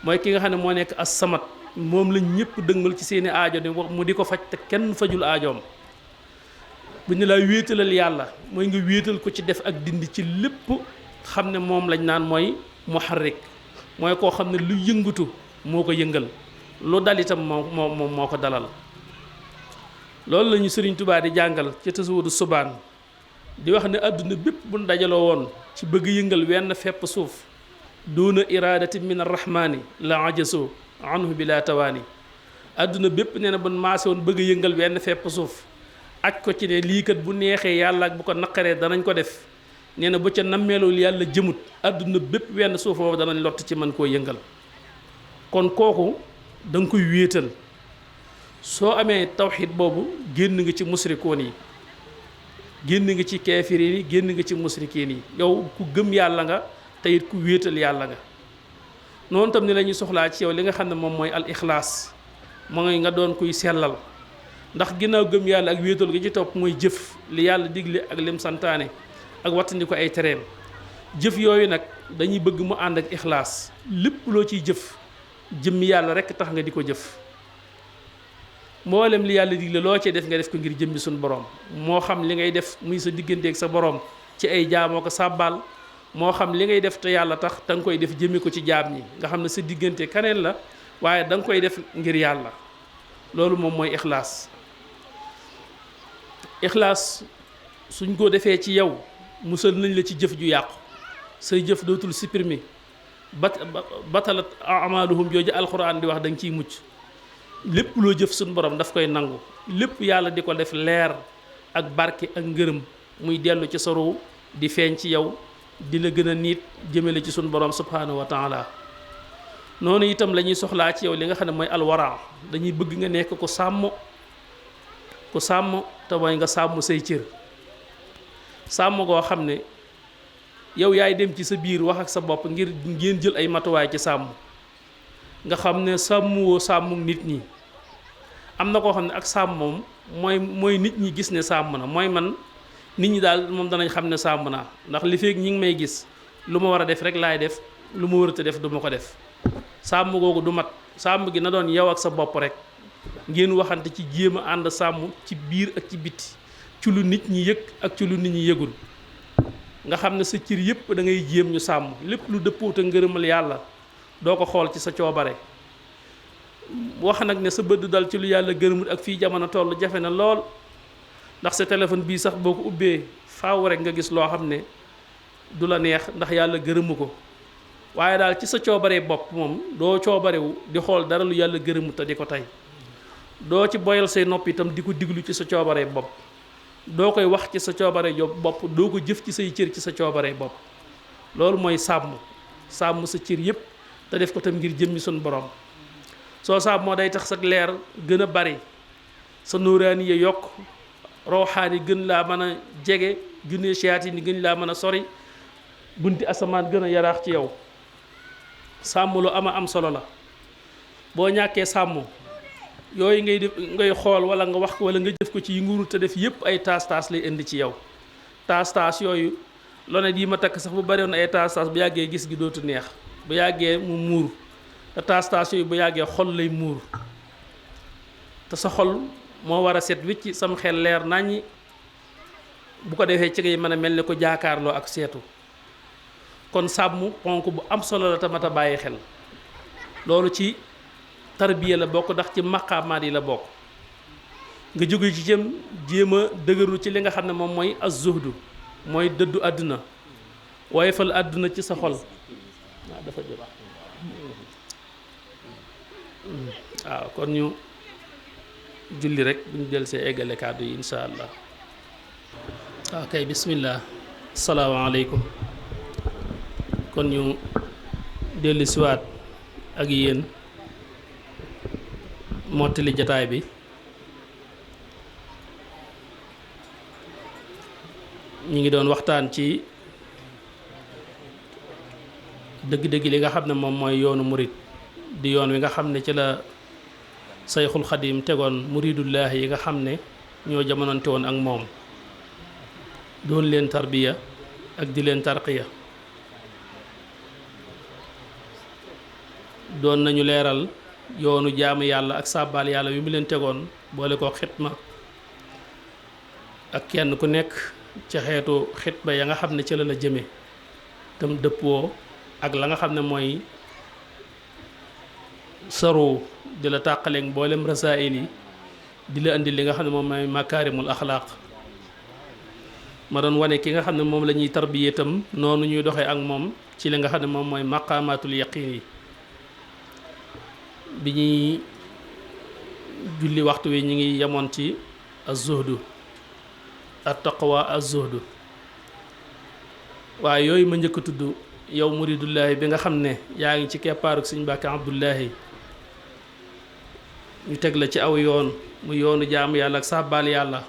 mooy ki nga xam ne moo nekk as samat moom lañ ñëpp dëgmal ci seeni aajo di mu di ko faj te kenn fajul aajoom bu ñu laa wéetalal yàlla mooy nga wéetal ko ci def ak dindi ci lépp xam ne moom lañ naan mooy muharrik mooy koo xam ne lu yëngatu moo ko yëngal lu dal itam moo ko dalal loolu la ñu Sëriñ Tubaa di jàngal ci tasawudu subaan di wax ne àdduna bépp buñ dajaloo woon ci bëgg yëngal wenn fepp suuf duuna iraadati min arrahmaani la ajasoo anhu bi laa tawaani àdduna bépp nee na buñ maase woon bëgg yëngal wenn fepp suuf aj ko ci ne lii kat bu neexee yàlla ak bu ko naqaree danañ ko def nee na bu ca nammeelul yàlla jëmut àdduna bépp wenn suuf boobu danañ lott ci mën koo yëngal kon kooku da nga koy wéetal soo amee tawxiid boobu génn nga ci musrikoon yi génn nga ci kaafiriin yi génn nga ci musrikiin yi yow ku gëm yàlla nga te it ku wéetal yàlla nga noonu tam ni la ñuy soxlaa ci yow li nga xam ne moom mooy al ixlaas mooy nga doon kuy sellal ndax ginnaaw gëm yàlla ak wéetal gi ci topp mooy jëf li yàlla digle ak lim santaane ak wattandi ko ay tereem jëf yooyu nag dañuy bëgg mu ànd ak ixlaas lépp loo ciy jëf jëmmi yàlla rekk tax nga di ko jëf mboolem li yàlla digle loo cee def nga def ko ngir jëmmi suñu borom moo xam li ngay def muy sa digganteeg sa borom ci ay jaamoo ko sàbbaal moo xam li ngay def te yàlla tax da nga koy def jëmmi ko ci jaam ñi nga xam ne sa diggante kaneen la waaye da nga koy def ngir yàlla loolu moom mooy ixlaas suñ ko defee ci yow musal nañ la ci jëf ju yàqu say jëf dootul supprimer batalat amaluhum jooju alxuraan di wax da nga ciy mucc lépp loo jëf suñu borom daf koy nangu lépp yàlla di ko def leer ak barke ak ngërëm muy dellu ci sa ruuh di feeñ ci yow di la gën a niit jëmale ci suñu borom subhanahu wa taala noonu itam la ñuy soxlaa ci yow li nga xam ne mooy alwara dañuy bëgg nga nekk ku sàmm te mooy nga sàmm say cër sàmm goo xam ne yow yaay dem ci sa biir wax ak sa bopp ngir ngeen jël ay matuwaay ci sàmm nga xam ne sàmmuwoo sàmm nit ñi am na koo xam ne ak sàmm moom mooy nit ñi gis ne sàmm na mooy man nit ñi daal moom danañ xam ne sàmm naa ndax li feeg ñi ngi may gis lu ma war a def rek laay def lu ma warut a def du ma ko def sàmm googu du mat sàmm gi na doon yow ak sa bopp rek ngeen waxante ci jéem a ànd sàmm ci biir ak ci biti ci lu nit ñi yëg ak ci lu nit ñi yëgul nga xam ne sa cër yëpp da ngay jéem ñu sàmm lépp lu dëppoot a ngërëmal yàlla doo ko xool ci sa coobare wax nag ne sa bëdd dal ci lu yàlla gërëmut ak fii jamono toll jafe na lool ndax sa téléphone bii sax boo ko ubbee faaw rek nga gis loo xam ne du la neex ndax yàlla gërëmu ko waaye daal ci sa coobaree bopp moom doo coobarewu di xool dara lu yàlla gërëmut te di ko tey doo ci boyal say nopp itam di ko diglu ci sa coobaree bopp doo koy wax ci sa coobaree bopp doo ko jëf ci say cër ci sa coobaree bopp loolu mooy sàmm sa cër yépp te def ko tam ngir jëmmi suñu borom soo sàmm moo day tax sa leer gën a bari sa nuuraani ya yokk rawxaani gën laa mën a jege junne siyaati ni gën laa mën a sori bunti asamaan gën a yaraax ci yow sàmm lu ama am solo la boo ñàkkee sàmm yooyu ngay def ngay xool wala nga wax ko wala nga jëf ko ci yi nguuru te def yépp ay taas-taas lay indi ci yow taas-taas yooyu lonet yi ma takk sax bu bari woon ay taas-taas bu yàggee gis gi dootu neex bu yàggee mu muur te taas-taas yooyu bu yàggee xol lay muur te sa xol moo war a set wicc sam xel leer naññi bu ko defee ci ngay mën a mel ni ko jaakaarloo ak seetu kon sàmm ponk bu am solo la tamit a bàyyi xel loolu ci tarbiya la bokk ndax ci maqaamaat yi la bokk nga jóge ci jëm jéem a dëgëru ci li nga xam ne moom mooy az-zuhdu mooy dëddu àdduna waaye fal àdduna ci sa xol waaw dafa jël waaw kon ñu julli rek bu ñu jël see eggale kàddu yi insha allah ok bismillah asalaamaaleykum kon ñu dellu siwaat ak yéen mottali jataay bi ñu ngi doon waxtaan ci dëgg-dëgg li nga xam ne moom mooy yoonu murit di yoon wi nga xam ne ci la sayxul xadim tegoon muridullaahi yi nga xam ne ñoo jamononte woon ak moom doon leen tarbiya ak di leen tarqiya doon nañu leeral yoonu jaamu yàlla ak sàbbaal yàlla wi mu leen tegoon boole ko xitma ak kenn ku nekk ci xeetu xitma ya nga xam ne ci la la jëme tam dëppoo ak la nga xam ne mooy saru di la tàqaleeg mboolem rasaayil yi di la indi li nga xam ne moom mooy makaarimul axlaaq ma doon wane ki nga xam ne moom la ñuy tarbiyee itam noonu ñuy doxee ak moom ci li nga xam ne moom mooy maqaamaatul yaqiin yi bi ñuy julli waxtu wi ñu ngi yemoon ci az-zuhdu at-taqwa az-zuhdu waaye yooyu ma njëkk a tudd yow muridullaahi bi nga xam ne yaa ngi ci keppaaruk Sëñ Mbàkke Abdullaahi ñu teg la ci aw yoon mu yoonu jaamu yàlla ak sàbbaal yàlla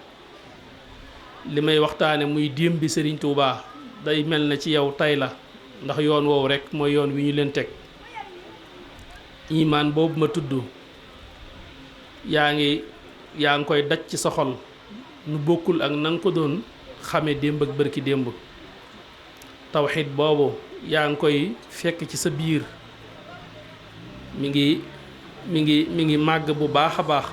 li may waxtaane muy démb bi Sëriñ Tuubaa day mel na ci yow tay la ndax yoon woowu rek mooy yoon wi ñu leen teg imaan boobu ma tudd yaa ngi koy daj ci sa xol nu bokkul ak na nga ko doon xame démb ak bërki démb tawxiid boobu yaa ngi koy fekk ci sa biir mi ngi màgg bu baax a baax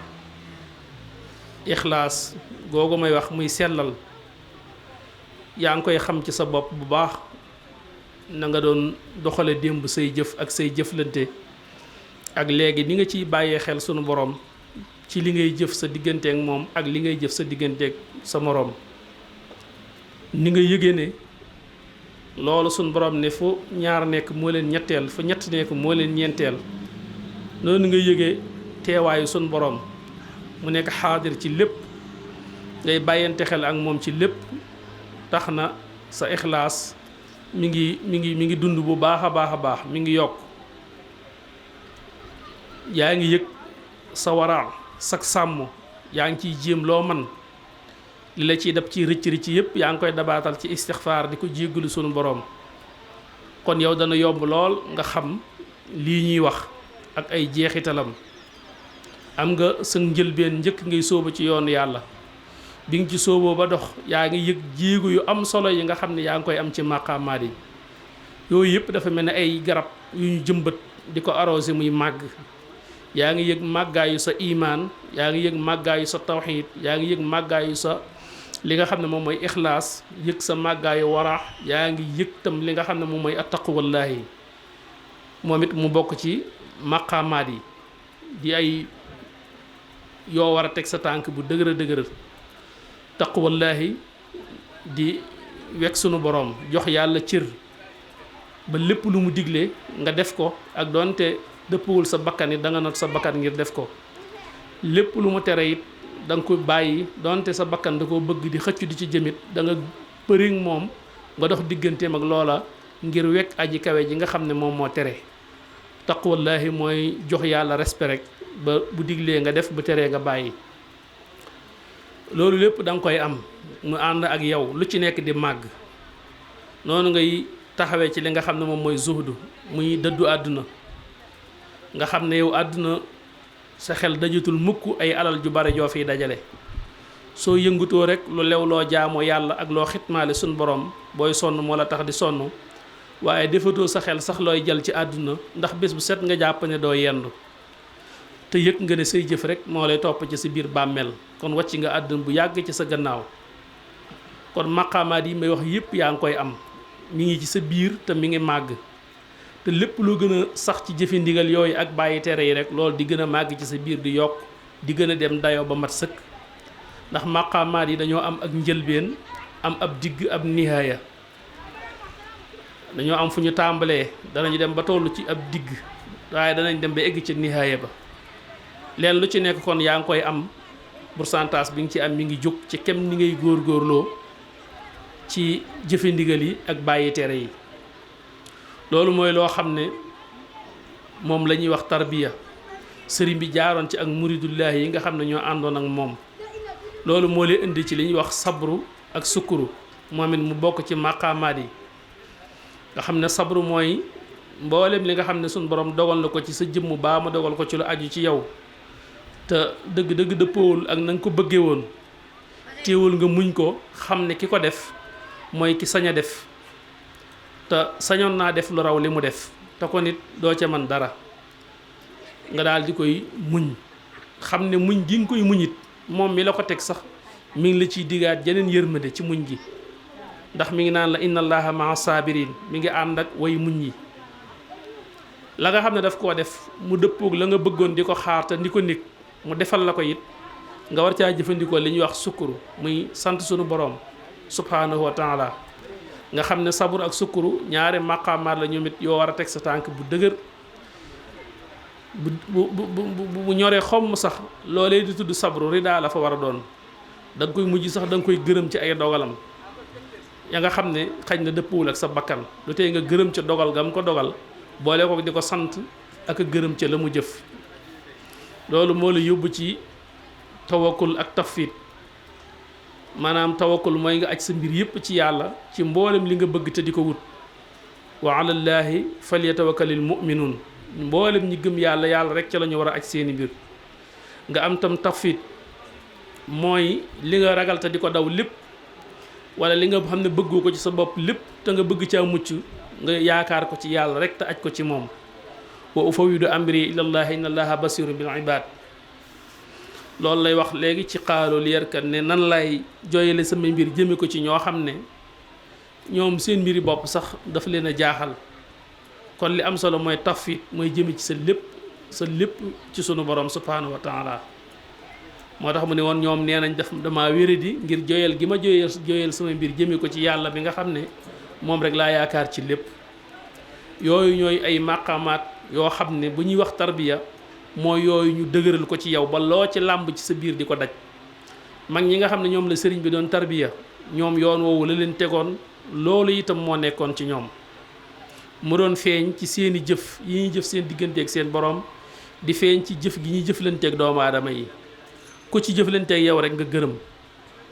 ixlaas googu may wax muy sellal yaa ngi koy xam ci sa bopp bu baax na nga doon doxale démb say jëf ak say jëflante ak léegi ni nga ciy bàyyee xel sunu borom ci li ngay jëf sa digganteek moom ak li ngay jëf sa digganteek sa moroom ni nga yëgee ne loolu sunu borom ne fu ñaar nekk moo leen ñetteel fu ñett nekk moo leen ñeenteel noonu nga yëgee teewaayu sunu borom mu nekk xaadir ci lépp ngay bàyyante xel ak moom ci lépp tax na sa ixlaas mi ngi dund bu baax a baax mi ngi yokk yaa ngi yëg sa waraa sak sàmm yaa ngi ciy jéem loo man li la ciy dab ci rëcc yëpp yaa ngi koy dabaatal ci istixfaar di ko jéggalu sunu boroom kon yow dana yomb lool nga xam lii ñuy wax ak ay jeexitalam am nga sa njëlbeen njëkk ngay sóobu ci yoonu yàlla bi nga ci sóoboo ba dox yaa ngi yëg jéego yu am solo yi nga xam ne yaa ngi koy am ci maqaamaat yi yooyu yëpp dafa mel ne ay garab yu ñu jëmbat di ko arrosé muy màgg yaa ngi yëg màggaayu sa imaan yaa ngi yëg màggaayu sa tawxiid yaa ngi yëg màggaayu sa li nga xam ne moom mooy ixlaas yëg sa màggaayu waraax yaa ngi yëg tam li nga xam ne moom mooy attaqwallaahi moom it mu bokk ci maqaamaat yi di ay yoo war a teg sa tànk bu dëgër a dëgër taqwallaahi di wekk sunu boroom jox yàlla cër ba lépp lu mu digle nga def ko ak doonte dëppwul sa bakkan it da nga not sa bakkan ngir def ko lépp lu mu tere it da nga ko bàyyi doonte sa bakkan da koo bëgg di xëccu di ci jëmit da nga përiŋ moom nga dox digganteem ak loola ngir wekk aji kawe ji nga xam ne moom moo tere taqwallaahi mooy jox yàlla respect rek ba bu diglee nga def bu teree nga bàyyi loolu lépp da nga koy am mu ànd ak yow lu ci nekk di màgg noonu ngay taxawee ci li nga xam ne moom mooy zuhdu muy dëddu àdduna nga xam ne yow àdduna sa xel dajatul mukk ay alal ju bare joo fiy dajale soo yëngutoo rek lu lew loo jaamoo yàlla ak loo xitmaale suñ borom booy sonn moo la tax di sonn waaye defatoo sa xel sax looy jël ci àdduna ndax bés bu set nga jàpp ne doo yendu te yëg nga ne say jëf rek moo lay topp ci sa biir bàmmeel kon wàcc nga àdduna bu yàgg ci sa gannaaw kon maqaamaat yi may wax yépp yaa ngi koy am mi ngi ci sa biir te mi ngi màgg te lépp loo gën a sax ci jëfe ndigal yooyu ak bàyyi tere yi rek loolu di gën a màgg ci sa biir di yokk di gën a dem dayoo ba mat sëkk ndax maqaamaat yi dañoo am ak njëlbeen am ab digg ab nihaaya dañoo am fu ñu tàmbalee danañu dem ba toll ci ab digg waaye danañ dem ba egg ci nihaaya ba leen lu ci nekk kon yaa ngi koy am pourcentage bi nga ci am mi ngi jóg ci kem ni ngay góorgóorloo ci jëfe ndigal yi ak bàyyi tere yi loolu mooy loo xam ne moom la ñuy wax tarbiya sëriñ bi jaaroon ci ak muridullahi yi nga xam ne ñoo àndoon ak moom loolu moo lay indi ci li ñuy wax sabru ak sukkuru moom it mu bokk ci maqaamaat yi nga xam ne sabru mooy mboolem li nga xam ne suñ borom dogal na ko ci sa jëmm baa ma dogal ko ci lu aju ci yow te dëgg-dëgg dëppoowul ak na nga ko bëggee woon téewul nga muñ ko xam ne ki ko def mooy ki sañ a def te sañoon naa def lu raw li mu def te ko nit doo ca man dara nga daal di koy muñ xam ne muñ gi nga koy muñit moom mi la ko teg sax mi ngi la ciy diggaat jeneen yërmande ci muñ gi ndax mi ngi naan la inna allaha maa saabiriin mi ngi ànd ak way muñ yi la nga xam ne daf koo def mu dëppoog la nga bëggoon di ko xaar te di ko nekk mu defal la ko it nga war caa jëfandikoo li ñuy wax sukkuru muy sant sunu boroom subhaanahu wa taala nga xam ne sabur ak sukkuru ñaari maqaamaat la ñoom it yoo war a teg sa tànk bu dëgër bu ñoree xomm sax loolee di tudd sabru ridaa la fa war a doon da nga koy mujj sax da nga koy gërëm ci ay dogalam ya nga xam ne xaj na dëppwul ak sa bakkan lu tey nga gërëm ca dogal gam ko dogal boole ko di ko sant ak a gërëm ca la mu jëf loolu moo la yóbbu ci tawakkul ak tafwid maanaam tawakkul mooy nga aj sa mbir yépp ci yàlla ci mboolem li nga bëgg te di ko wut wa alallaahi falyatawakkalil mu'minuun mboolem ñi gëm yàlla yàlla rek ca la ñu war a aj seeni mbir nga am tam tafwid mooy li nga ragal te di ko daw lépp wala li nga xam ne bëggoo ko ci sa bopp lépp te nga bëgg caa mucc nga yaakaar ko ci yàlla rek te aj ko ci moom wa ufawwidu amri ilallahi inna allaha basirun bil ibad loolu lay wax léegi ci xaalu li yarkat ne nan lay jooyale sama mbir jëme ko ci ñoo xam ne ñoom seen mbiri bopp sax daf leen a jaaxal kon li am solo mooy tafwid mooy jëme ci sa lépp ci sunu borom subhanahu wa taala moo tax mu ne woon ñoom nee nañ dama wéradi ngir jooyal gi ma jooyal sama mbir jëme ko ci yàlla bi nga xam ne moom rek laa yaakaar ci lépp yooyu ñooy ay maqaamaat yoo xam ne bu ñuy wax tarbiya mooy yooyu ñu dëgëral ko ci yow ba loo ci làmb ci sa biir di ko daj mag ñi nga xam ne ñoom la sëriñ bi doon tarbiya ñoom yoon woowu la leen tegoon loolu itam moo nekkoon ci ñoom mu doon feeñ ci seeni jëf yi ñuy jëf seen digganteeg seen borom di feeñ ci jëf gi ñuy jëflanteeg doomu aadama yi ku ci jëflanteeg yow rek nga gërëm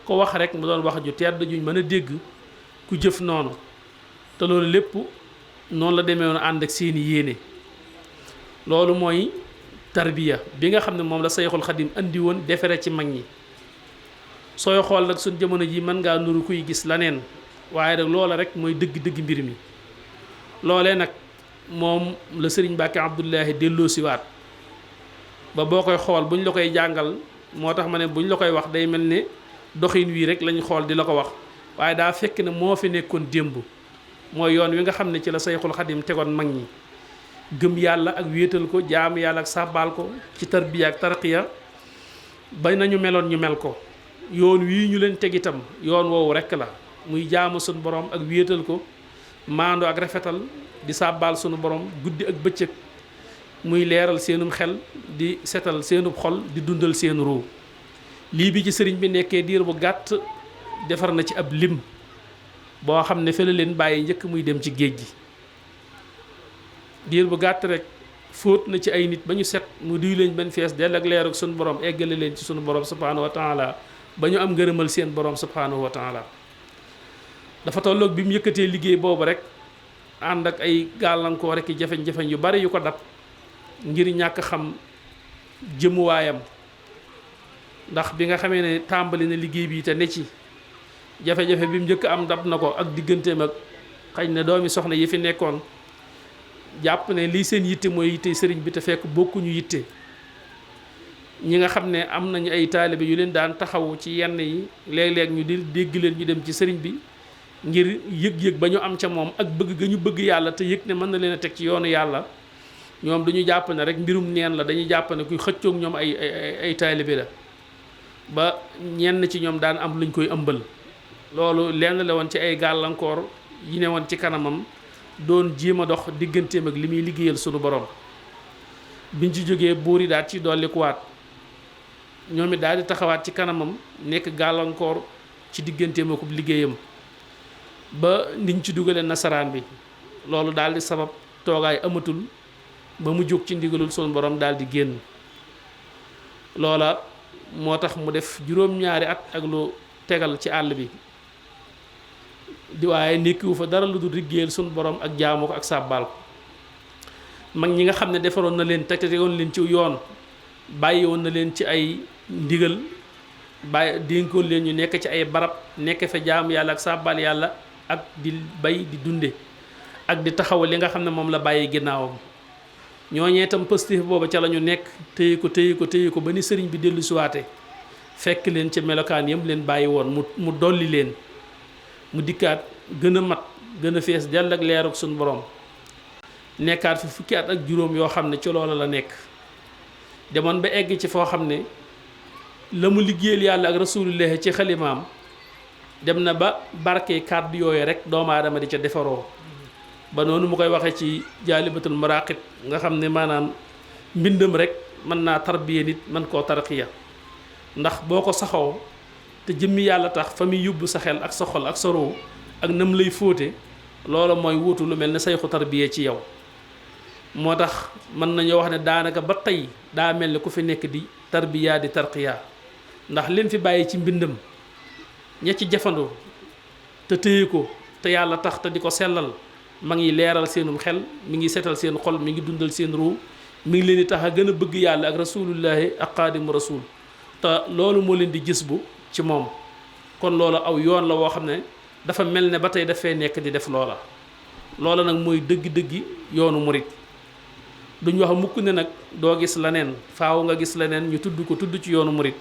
ko wax rek mu doon wax ju tedd juñ mën a dégg ku jëf noonu te loolu lépp noonu la demee woon ànd ak seeni yéene loolu mooy tarbiya bi nga xam ne moom la Sayxul Xadim andi woon defere ci mag ñi sooy xool nag suñ jamono ji mën ngaa nuru kuy gis laneen waaye nag loola rek mooy dëgg-dëgg mbir mi. loolee nag moom la sëriñ Mbàkke Abdullahi delloo siwaat ba boo koy xool buñ la koy jàngal moo tax ma ne buñ la koy wax day mel ne doxin wii rek lañ xool di la ko wax waaye daa fekk ne moo fi nekkoon démb mooy yoon wi nga xam ne ci la Sayxul Xadim tegoon mag ñi gëm yàlla ak wéetal ko jaamu yàlla ak sàbbaal ko ci tarbiya ak tarqiya ba nañu meloon ñu mel ko yoon wii ñu leen teg itam yoon woowu rekk la muy jaamu sunu borom ak wéetal ko maandu ak rafetal di sàbbaal sunu borom guddi ak bëccëg muy leeral seenum xel di setal seenub xol di dundal seen ruu lii bi ci sëriñ bi nekkee diir bu gàtt defar na ci ab lim boo xam ne fële leen bàyyi njëkk muy dem ci géej gi diir bu gàtt rek fóot na ci ay nit ba ñu set mu duy leen benn fees dell ak leer ak sunu borom eggale leen ci sunu borom subhaanahu wa taala ba ñu am ngërëmal seen borom subhaanahu wa taala dafa tolloog bi mu yëkkatee liggéey boobu rek ànd ak ay gàllankoor rek i jafeñ-jafeñ yu bari yu ko dab ngir ñàkk xam jëmuwaayam ndax bi nga xamee ne tàmbali na liggéey bi te ne ci jafe-jafe bi mu njëkk am dab na ko ak digganteem ak xañ na doomi soxna yi fi nekkoon jàpp ne lii seen yitte mooy yitte sëriñ bi te fekk bokkuñu yitte ñi nga xam ne am nañu ay taalibe yu leen daan taxawu ci yenn yi léeg-léeg ñu di dégg leen ñu dem ci sëriñ bi ngir yëg-yëg ba ñu am ca moom ak bëgg ga ñu bëgg yàlla te yëg ne mën na leen a teg ci yoonu yàlla ñoom duñu jàpp ne rek mbirum neen la dañuy jàpp ne kuy xëccoog ñoom ay taalibe la ba ñenn ci ñoom daan am luñ koy ëmbal loolu lenn la woon ci ay gàllankoor yi ne woon ci kanamam doon jéem a dox digganteem ak li muy liggéeyal sunu borom biñ ci jógee buur yi daal ci dollikuwaat ñoom it daal di taxawaat ci kanamam nekk gàllankoor ci digganteem ak liggéeyam ba niñ ci dugalee nasaraan bi loolu daal di sabab toogaay amatul ba mu jóg ci ndigalul sunu borom daal di génn loola moo tax mu def juróom-ñaari at ak lu tegal ci àll bi di waaye nekkiwu fa dara lu dul liggéeyal sunu borom ak jaamu ko ak sàbbaal ko mag ñi nga xam ne defaroon na leen te tegoon leen ci yoon bàyyi woon na leen ci ay ndigal bàyyi dénkoon leen ñu nekk ci ay barab nekk fa jaamu yàlla ak sàbbaal yàlla ak di bay di dunde ak di taxaw li nga xam ne moom la bàyyi ginnaawam ñooñee itam positif booba ca la ñu nekk téye ko ba ni sëriñ bi dellu siwaate fekk leen ca melokaan yam leen bàyyi woon mu dolli leen mu dikkaat gën a mat gën a fees dell ak leer ak suñu borom nekkaat fi fukki at ak juróom yoo xam ne ci loola la nekk demoon ba egg ci foo xam ne la mu liggéeyal yàlla ak rasulullah ci xalimaam dem na ba barke kàddu yooyu rek doomu aadama di ca defaroo ba noonu mu koy waxee ci jaalibatul maraqib nga xam ne maanaam mbindam rek mën naa tarbiya nit mën koo tarqiya ndax boo ko saxoo te jëmmi yàlla tax fa muy yóbbu sa xel ak sa xol ak sa roo ak nam lay fóote loola mooy wuutu lu mel ne sayxu tarbiya ci yow moo tax mën nañoo wax ne daanaka ba tey daa mel ne ku fi nekk di tarbiya di tarqiya ndax lim fi bàyyi ci mbindam ña ci jafandoo te téye ko te yàlla tax te di ko sellal ma ngi leeral seenum xel mi ngi setal seen xol mi ngi dundal seen ruu mi ngi leen di tax a gën a bëgg yàlla ak rasulullahi ak xaadimu rasul te loolu moo leen di gis bu ci moom kon loolu aw yoon la woo xam ne dafa mel ne ba tey dafay nekk di def loola nag mooy dëgg-dëggi yoonu murit duñ wax mukk ne nag doo gis leneen faaw nga gis leneen ñu tudd ko tudd ci yoonu murit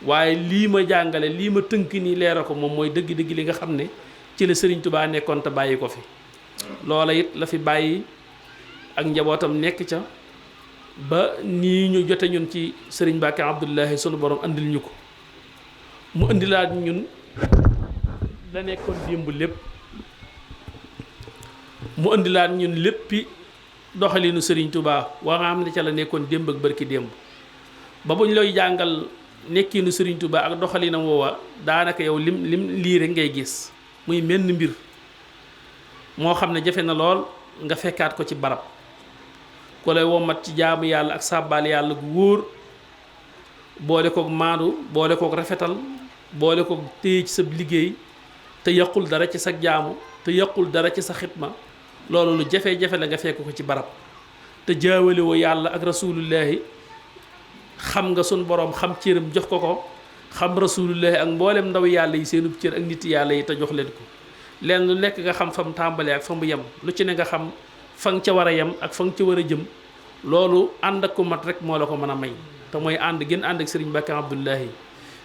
waaye lii ma jàngale lii ma tënk nii leeral ko moom mooy dëgg-dëgg li nga xam ne ci la Sëriñ Tubaa nekkoon te bàyyi ko fi loola it la fi bàyyi ak njabootam nekk ca ba nii ñu jote ñun ci Sëriñ Mbàkke Abdullahi sunu borom andil ñu ko mu indilaat ñun la nekkoon démb lépp mu indilaat ñun léppi doxalinu Sëriñ Tubaa waa nga xam ne ca la nekkoon démb ak barki démb ba buñ lay jàngal nekkinu Sëriñ Tubaa ak doxalinam woowa daanaka yow lim lii rek ngay gis muy menn mbir moo xam ne jafe na lool nga fekkaat ko ci barab ku lay womat ci jaamu yàlla ak sàbbaal yàlla gu wóor boole kook maandu boole kook rafetal boole kook téye ci sa liggéey te yàqul dara ci sa jaamu te yàqul dara ci sa xitma loolu lu jafe-jafe la nga fekk ko ci barab te jaawale woo yàlla ak rasulullahi xam nga sun borom xam cëram jox ko xam rasulullahi ak mboolem ndaw yàlla yi seenub cër ak nit yàlla yi te jox leen ko leen lu nekk nga xam fa mu tàmbalee ak fa mu yem lu ci ne nga xam fa nga ca war a yem ak fa nga ca war a jëm loolu ànd ak ku mat rek moo la ko mën a may te mooy ànd gën ànd ak Serigne Mbacké Abdoulahi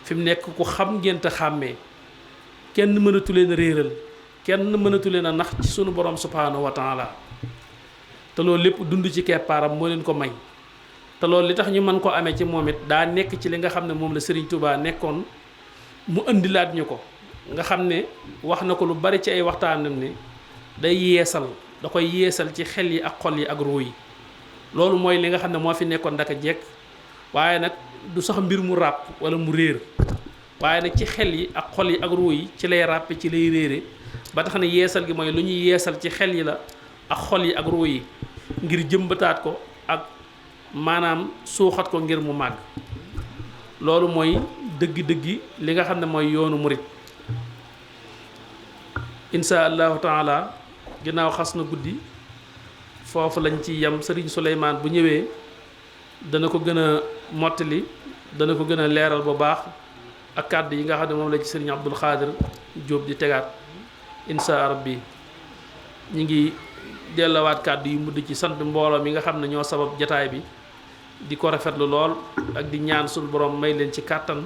fi mu nekk ku xam ngeen te xàmmee kenn mënatu leen a réeral kenn mënatu leen a nax ci sunu borom subhanahu wa taala te loolu lépp dund ci keppaaram moo leen ko may te loolu li tax ñu mën ko amee ci moom it daa nekk ci li nga xam ne moom la Serigne Touba nekkoon mu indilaat ñu ko nga xam ne wax na ko lu bari ci ay waxtaanam ne day yeesal da koy yeesal ci xel yi ak xol yi ak ruu yi loolu mooy li nga xam ne moo fi nekkoon ndaka jekk waaye nag du sax mbir mu ràpp wala mu réer waaye nag ci xel yi ak xol yi ak ruu yi ci lay ràppe ci lay réere ba tax ne yeesal gi mooy lu ñuy yeesal ci xel yi la ak xol yi ak ruu yi ngir jëmbataat ko ak maanaam suuxat ko ngir mu màgg loolu mooy dëggi-dëggi li nga xam ne mooy yoonu murit insha allahu taala ginnaaw xas na guddi foofu lañ ci yem Serigne Souleymane bu ñëwee dana ko gën a mottali dana ko gën a leeral bu baax ak kàddu yi nga xam ne moom la ci Serigne Abdoul Khadir Diop di tegaat insha rabbi ñi ngi dellawaat kàddu yu mudd ci sant mbooloo mi nga xam ne ñoo sabab jataay bi di ko rafetlu lool ak di ñaan suñu borom may leen ci kàttan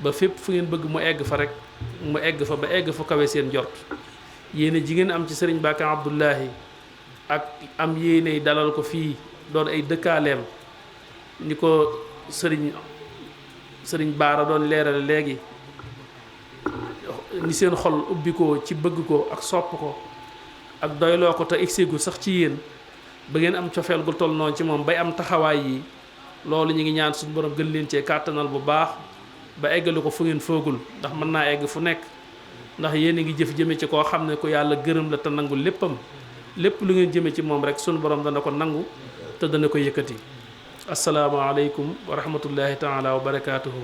ba fépp fu ngeen bëgg mu egg fa rek mu egg fa ba egg fa kawe seen jort yéene ji ngeen am ci Serigne Mbacké Abdoulahi ak am yéene dalal ko fii doon ay dëkkaaleem ni ko sëriñ Baara doon leerale léegi ni seen xol ubbi ko ci bëgg ko ak sopp ko ak doyloo ko te egseegul sax ci yéen ba ngeen am cofeel gu toll noonu ci moom bay am taxawaay yi loolu ñu ngi ñaan suñu borom gën leen cee kàttanal bu baax ba eggali ko fu ngeen foogul ndax mën naa egg fu nekk ndax yéen a ngi jëf jëme ci koo xam ne ko yàlla gërëm la te nangu léppam lépp lu ngeen jëme ci moom rek suñu borom dana ko nangu te dana ko yëkkati asalaamaaleykum wa rahmatullahi taala wa barakaatuhu